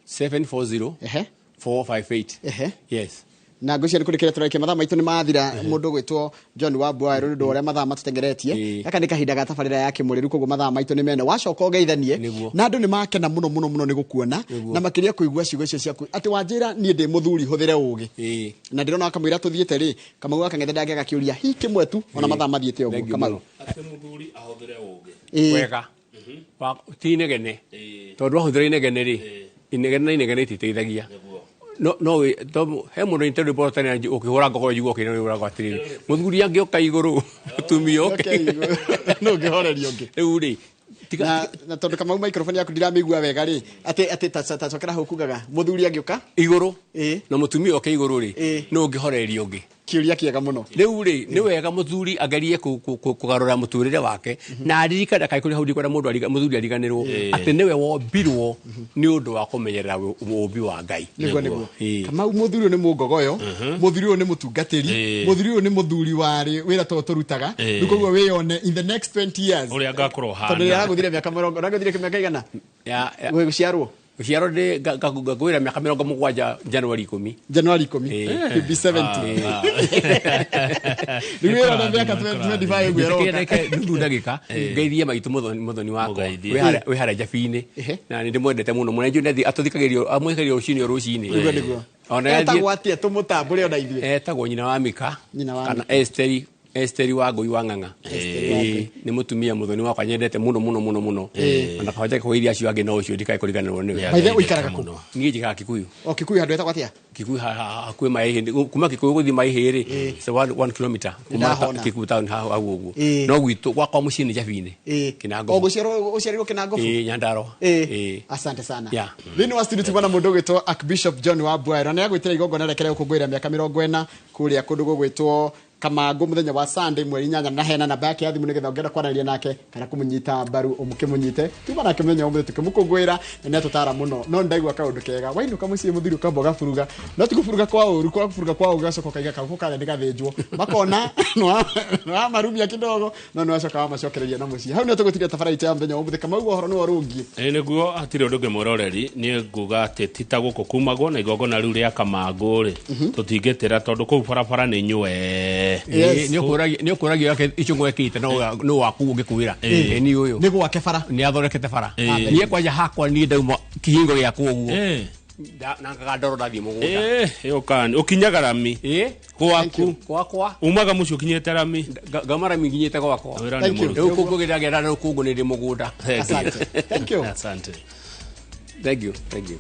740 458. Yes. Na ngwĩciria nĩ kũrĩkĩria tũrarĩkia, mathaa maitũ nĩ mathira. Mũndũ ũgwĩtwo John Wambua Waweru, nĩ ũndũ wa ũrĩa mathaa matũtengeretie, gaka nĩ kahinda ga tabarĩra ya kĩmũrĩru, koguo mathaa maitũ nĩ mene wacoka ũgeithanie. Na andũ nĩ makena mũno mũno mũno nĩ gũkuona, na makĩria kũigua ciugo icio ciaku atĩ wanjĩra niĩ ndĩ mũthuri, hũthĩre ũgĩ. Na ndĩrona kamũira tũthiĩte rĩ, Kamau gakang'ethe ndangĩaga kĩũria hi kĩmwe tu, ona mathaa mathiĩte ũguo. Thank you Kamau. mũno. Atĩ mũthuri ahũthĩre ũgĩ. Wega. Ti inegene, tondũ wahũthĩra inegene rĩ, inegene na inegene ititeithagia. No he mũndũ nyite rwĩmbo tene ũkĩhũra ngoko, njigua ũkĩina rwĩmbo atĩrĩrĩ, mũthuri angĩoka igũrũ, mũtumia oke. No ũngĩhoreria ũngĩ. Rĩu rĩ, tiga. Na tondũ Kamau microphone yaku ndiramĩigua wega rĩ, atĩ ta cokera hau kugaga mũthuri angĩũka igũrũ na mũtumia oke igũrũ rĩ, no ũngĩhoreria ũngĩ. Kĩũria kĩega mũno. Rĩu rĩ, nĩ wega mũthuri agerie kũgarũra mũtũrĩre wake na aririkane kaĩ kũrĩ hau ndikwenda mũndũ mũthuri ariganĩrwo atĩ nĩwe wombirwo nĩ ũndũ wa kũmenyerera ũũmbi wa Ngai. Nĩguo. Kamau, mũthuri ũyũ nĩ mũngogoyo, mũthuri ũyũ nĩ mũtungatĩri, mũthuri ũyũ nĩ mũthuri warĩ wĩra to tũrutaga. Rĩu koguo wĩyone in the next 20 years ũrĩa ngakorwo tondũ hana. aragũthire mĩaka 40, aragũthire mĩaka igana Ya gũciarwo. Gũciarwo ndĩ ngwĩra mĩaka 70 January 10. January 10. He'll be 70. Rĩu ĩyo na mĩaka 25 ũguo ĩroka. Njĩtĩkĩre nuthu ndagĩka ngeithie maitũ mũthoni wakwa. Mũgeithie. Wĩ harĩa Njabi-inĩ. Ehe. Na nĩ ndĩmwendete mũno mũno. Nĩnjũĩ nĩathiĩ- atũthikagĩrĩria amwĩkagĩrĩria rũcinĩ o rũcinĩ. Nĩguo nĩguo. Ona yathiĩ- Etagwo atĩa tũmũtambũre ona ithuĩ? Etagwo nyina wa Mika. Nyina wa kana Mika. Esteri wa Ngũi wa Ng'ang'a. Esteri wa Ĩĩ, nĩ mũtumia mũthoni wakwa nyendete mũno mũno mũno mũno. Ona kaba kũgeithia acio angĩ no ũcio ndikae kũriganĩrwo nĩwe. By the way, ũikaraga kũ? Niĩ njikaraga Kikuyu. O Kikuyu handũ etagwo atĩa? Kikuyu hakuhĩ Maĩhĩ, kuma Kikuyu gũthiĩ Maĩhĩ rĩ, it's 1 kilometer kuma Nĩndahona. Kikuyu town hau ũguo. Ĩĩ. No gwitũ gwakwa mũciĩ nĩ Njabi-inĩ. Ĩĩ. Kĩnangobu. O gũciarwo ũciarirwo Kĩnangobu? Ĩĩ, Nyandarua. Ĩĩ. Ĩĩ. Asante sana. Yeah. Thĩinĩ wa studio tumana mũndũ ũgwĩtwo Archbishop John wa Bwaero na nĩagwĩtĩra igongona rĩake rĩa gũkũngũĩra mĩaka 40 kũrĩa kũndũ gũgwĩtwo Kamangũ mũthenya wa Sunday mweri 8 na heana namba yake ya thimũ nĩgetha ũngĩenda kwaranĩria nake kana kũmũnyita mbaru ũmũkĩmũnyite. Tuma nake mũthenya wa ũmũthĩ tũkĩmũkũngũĩra na nĩatũtara mũno no nĩndaigua kaũndũ kega wainũka mũciĩ mũthiri ũkamba ũgaburuga no ti kũburuga kwa ũru kwa kũburuga kwa ũru ũgacoka ũkaiga kaguku karĩa nĩgathĩnjwo makona nĩwamarumia kidogo no nĩwacoka wamacokereria na mũciĩ. Hau nĩho tũgũtiria tabara itũ ya mũthenya wa ũmũthĩ. Kamau, ũhoro nĩwe ũrũngiĩ. Ĩ nĩguo hatirĩ ũndũ ũngĩ mwĩroreri, niĩ nguga atĩ ti ta gũkũ kumagwo na igongona rĩu rĩa Kamangũ rĩ, tũtingĩtĩra tondũ kũu barabara nĩ nyũe. Yes. Nĩ ũkũragia yake icũngũ ekĩte no waku ũngĩkwĩra. Ĩĩ, ni ũyũ. Nĩ gwake bara. Nĩ athondekete bara. Niĩ kwanja hakwa niĩ ndauma kĩhingo gĩakwa ũguo. Nangaga ndoro ndathiĩ mũgũnda. Ĩ yũkani ũkinyaga rami Ĩĩ. gwaku? Gwakwa. Umaga mũciĩ ũkinyĩte rami? Ngauma rami nginyĩte gwakwa. Wĩra nĩ Thank you. mũrute. Rĩu kũngũ gĩragĩra rũkũngũ nĩ ndĩ mũgũnda. Asante. Thank you. Asante. Thank you. Thank you.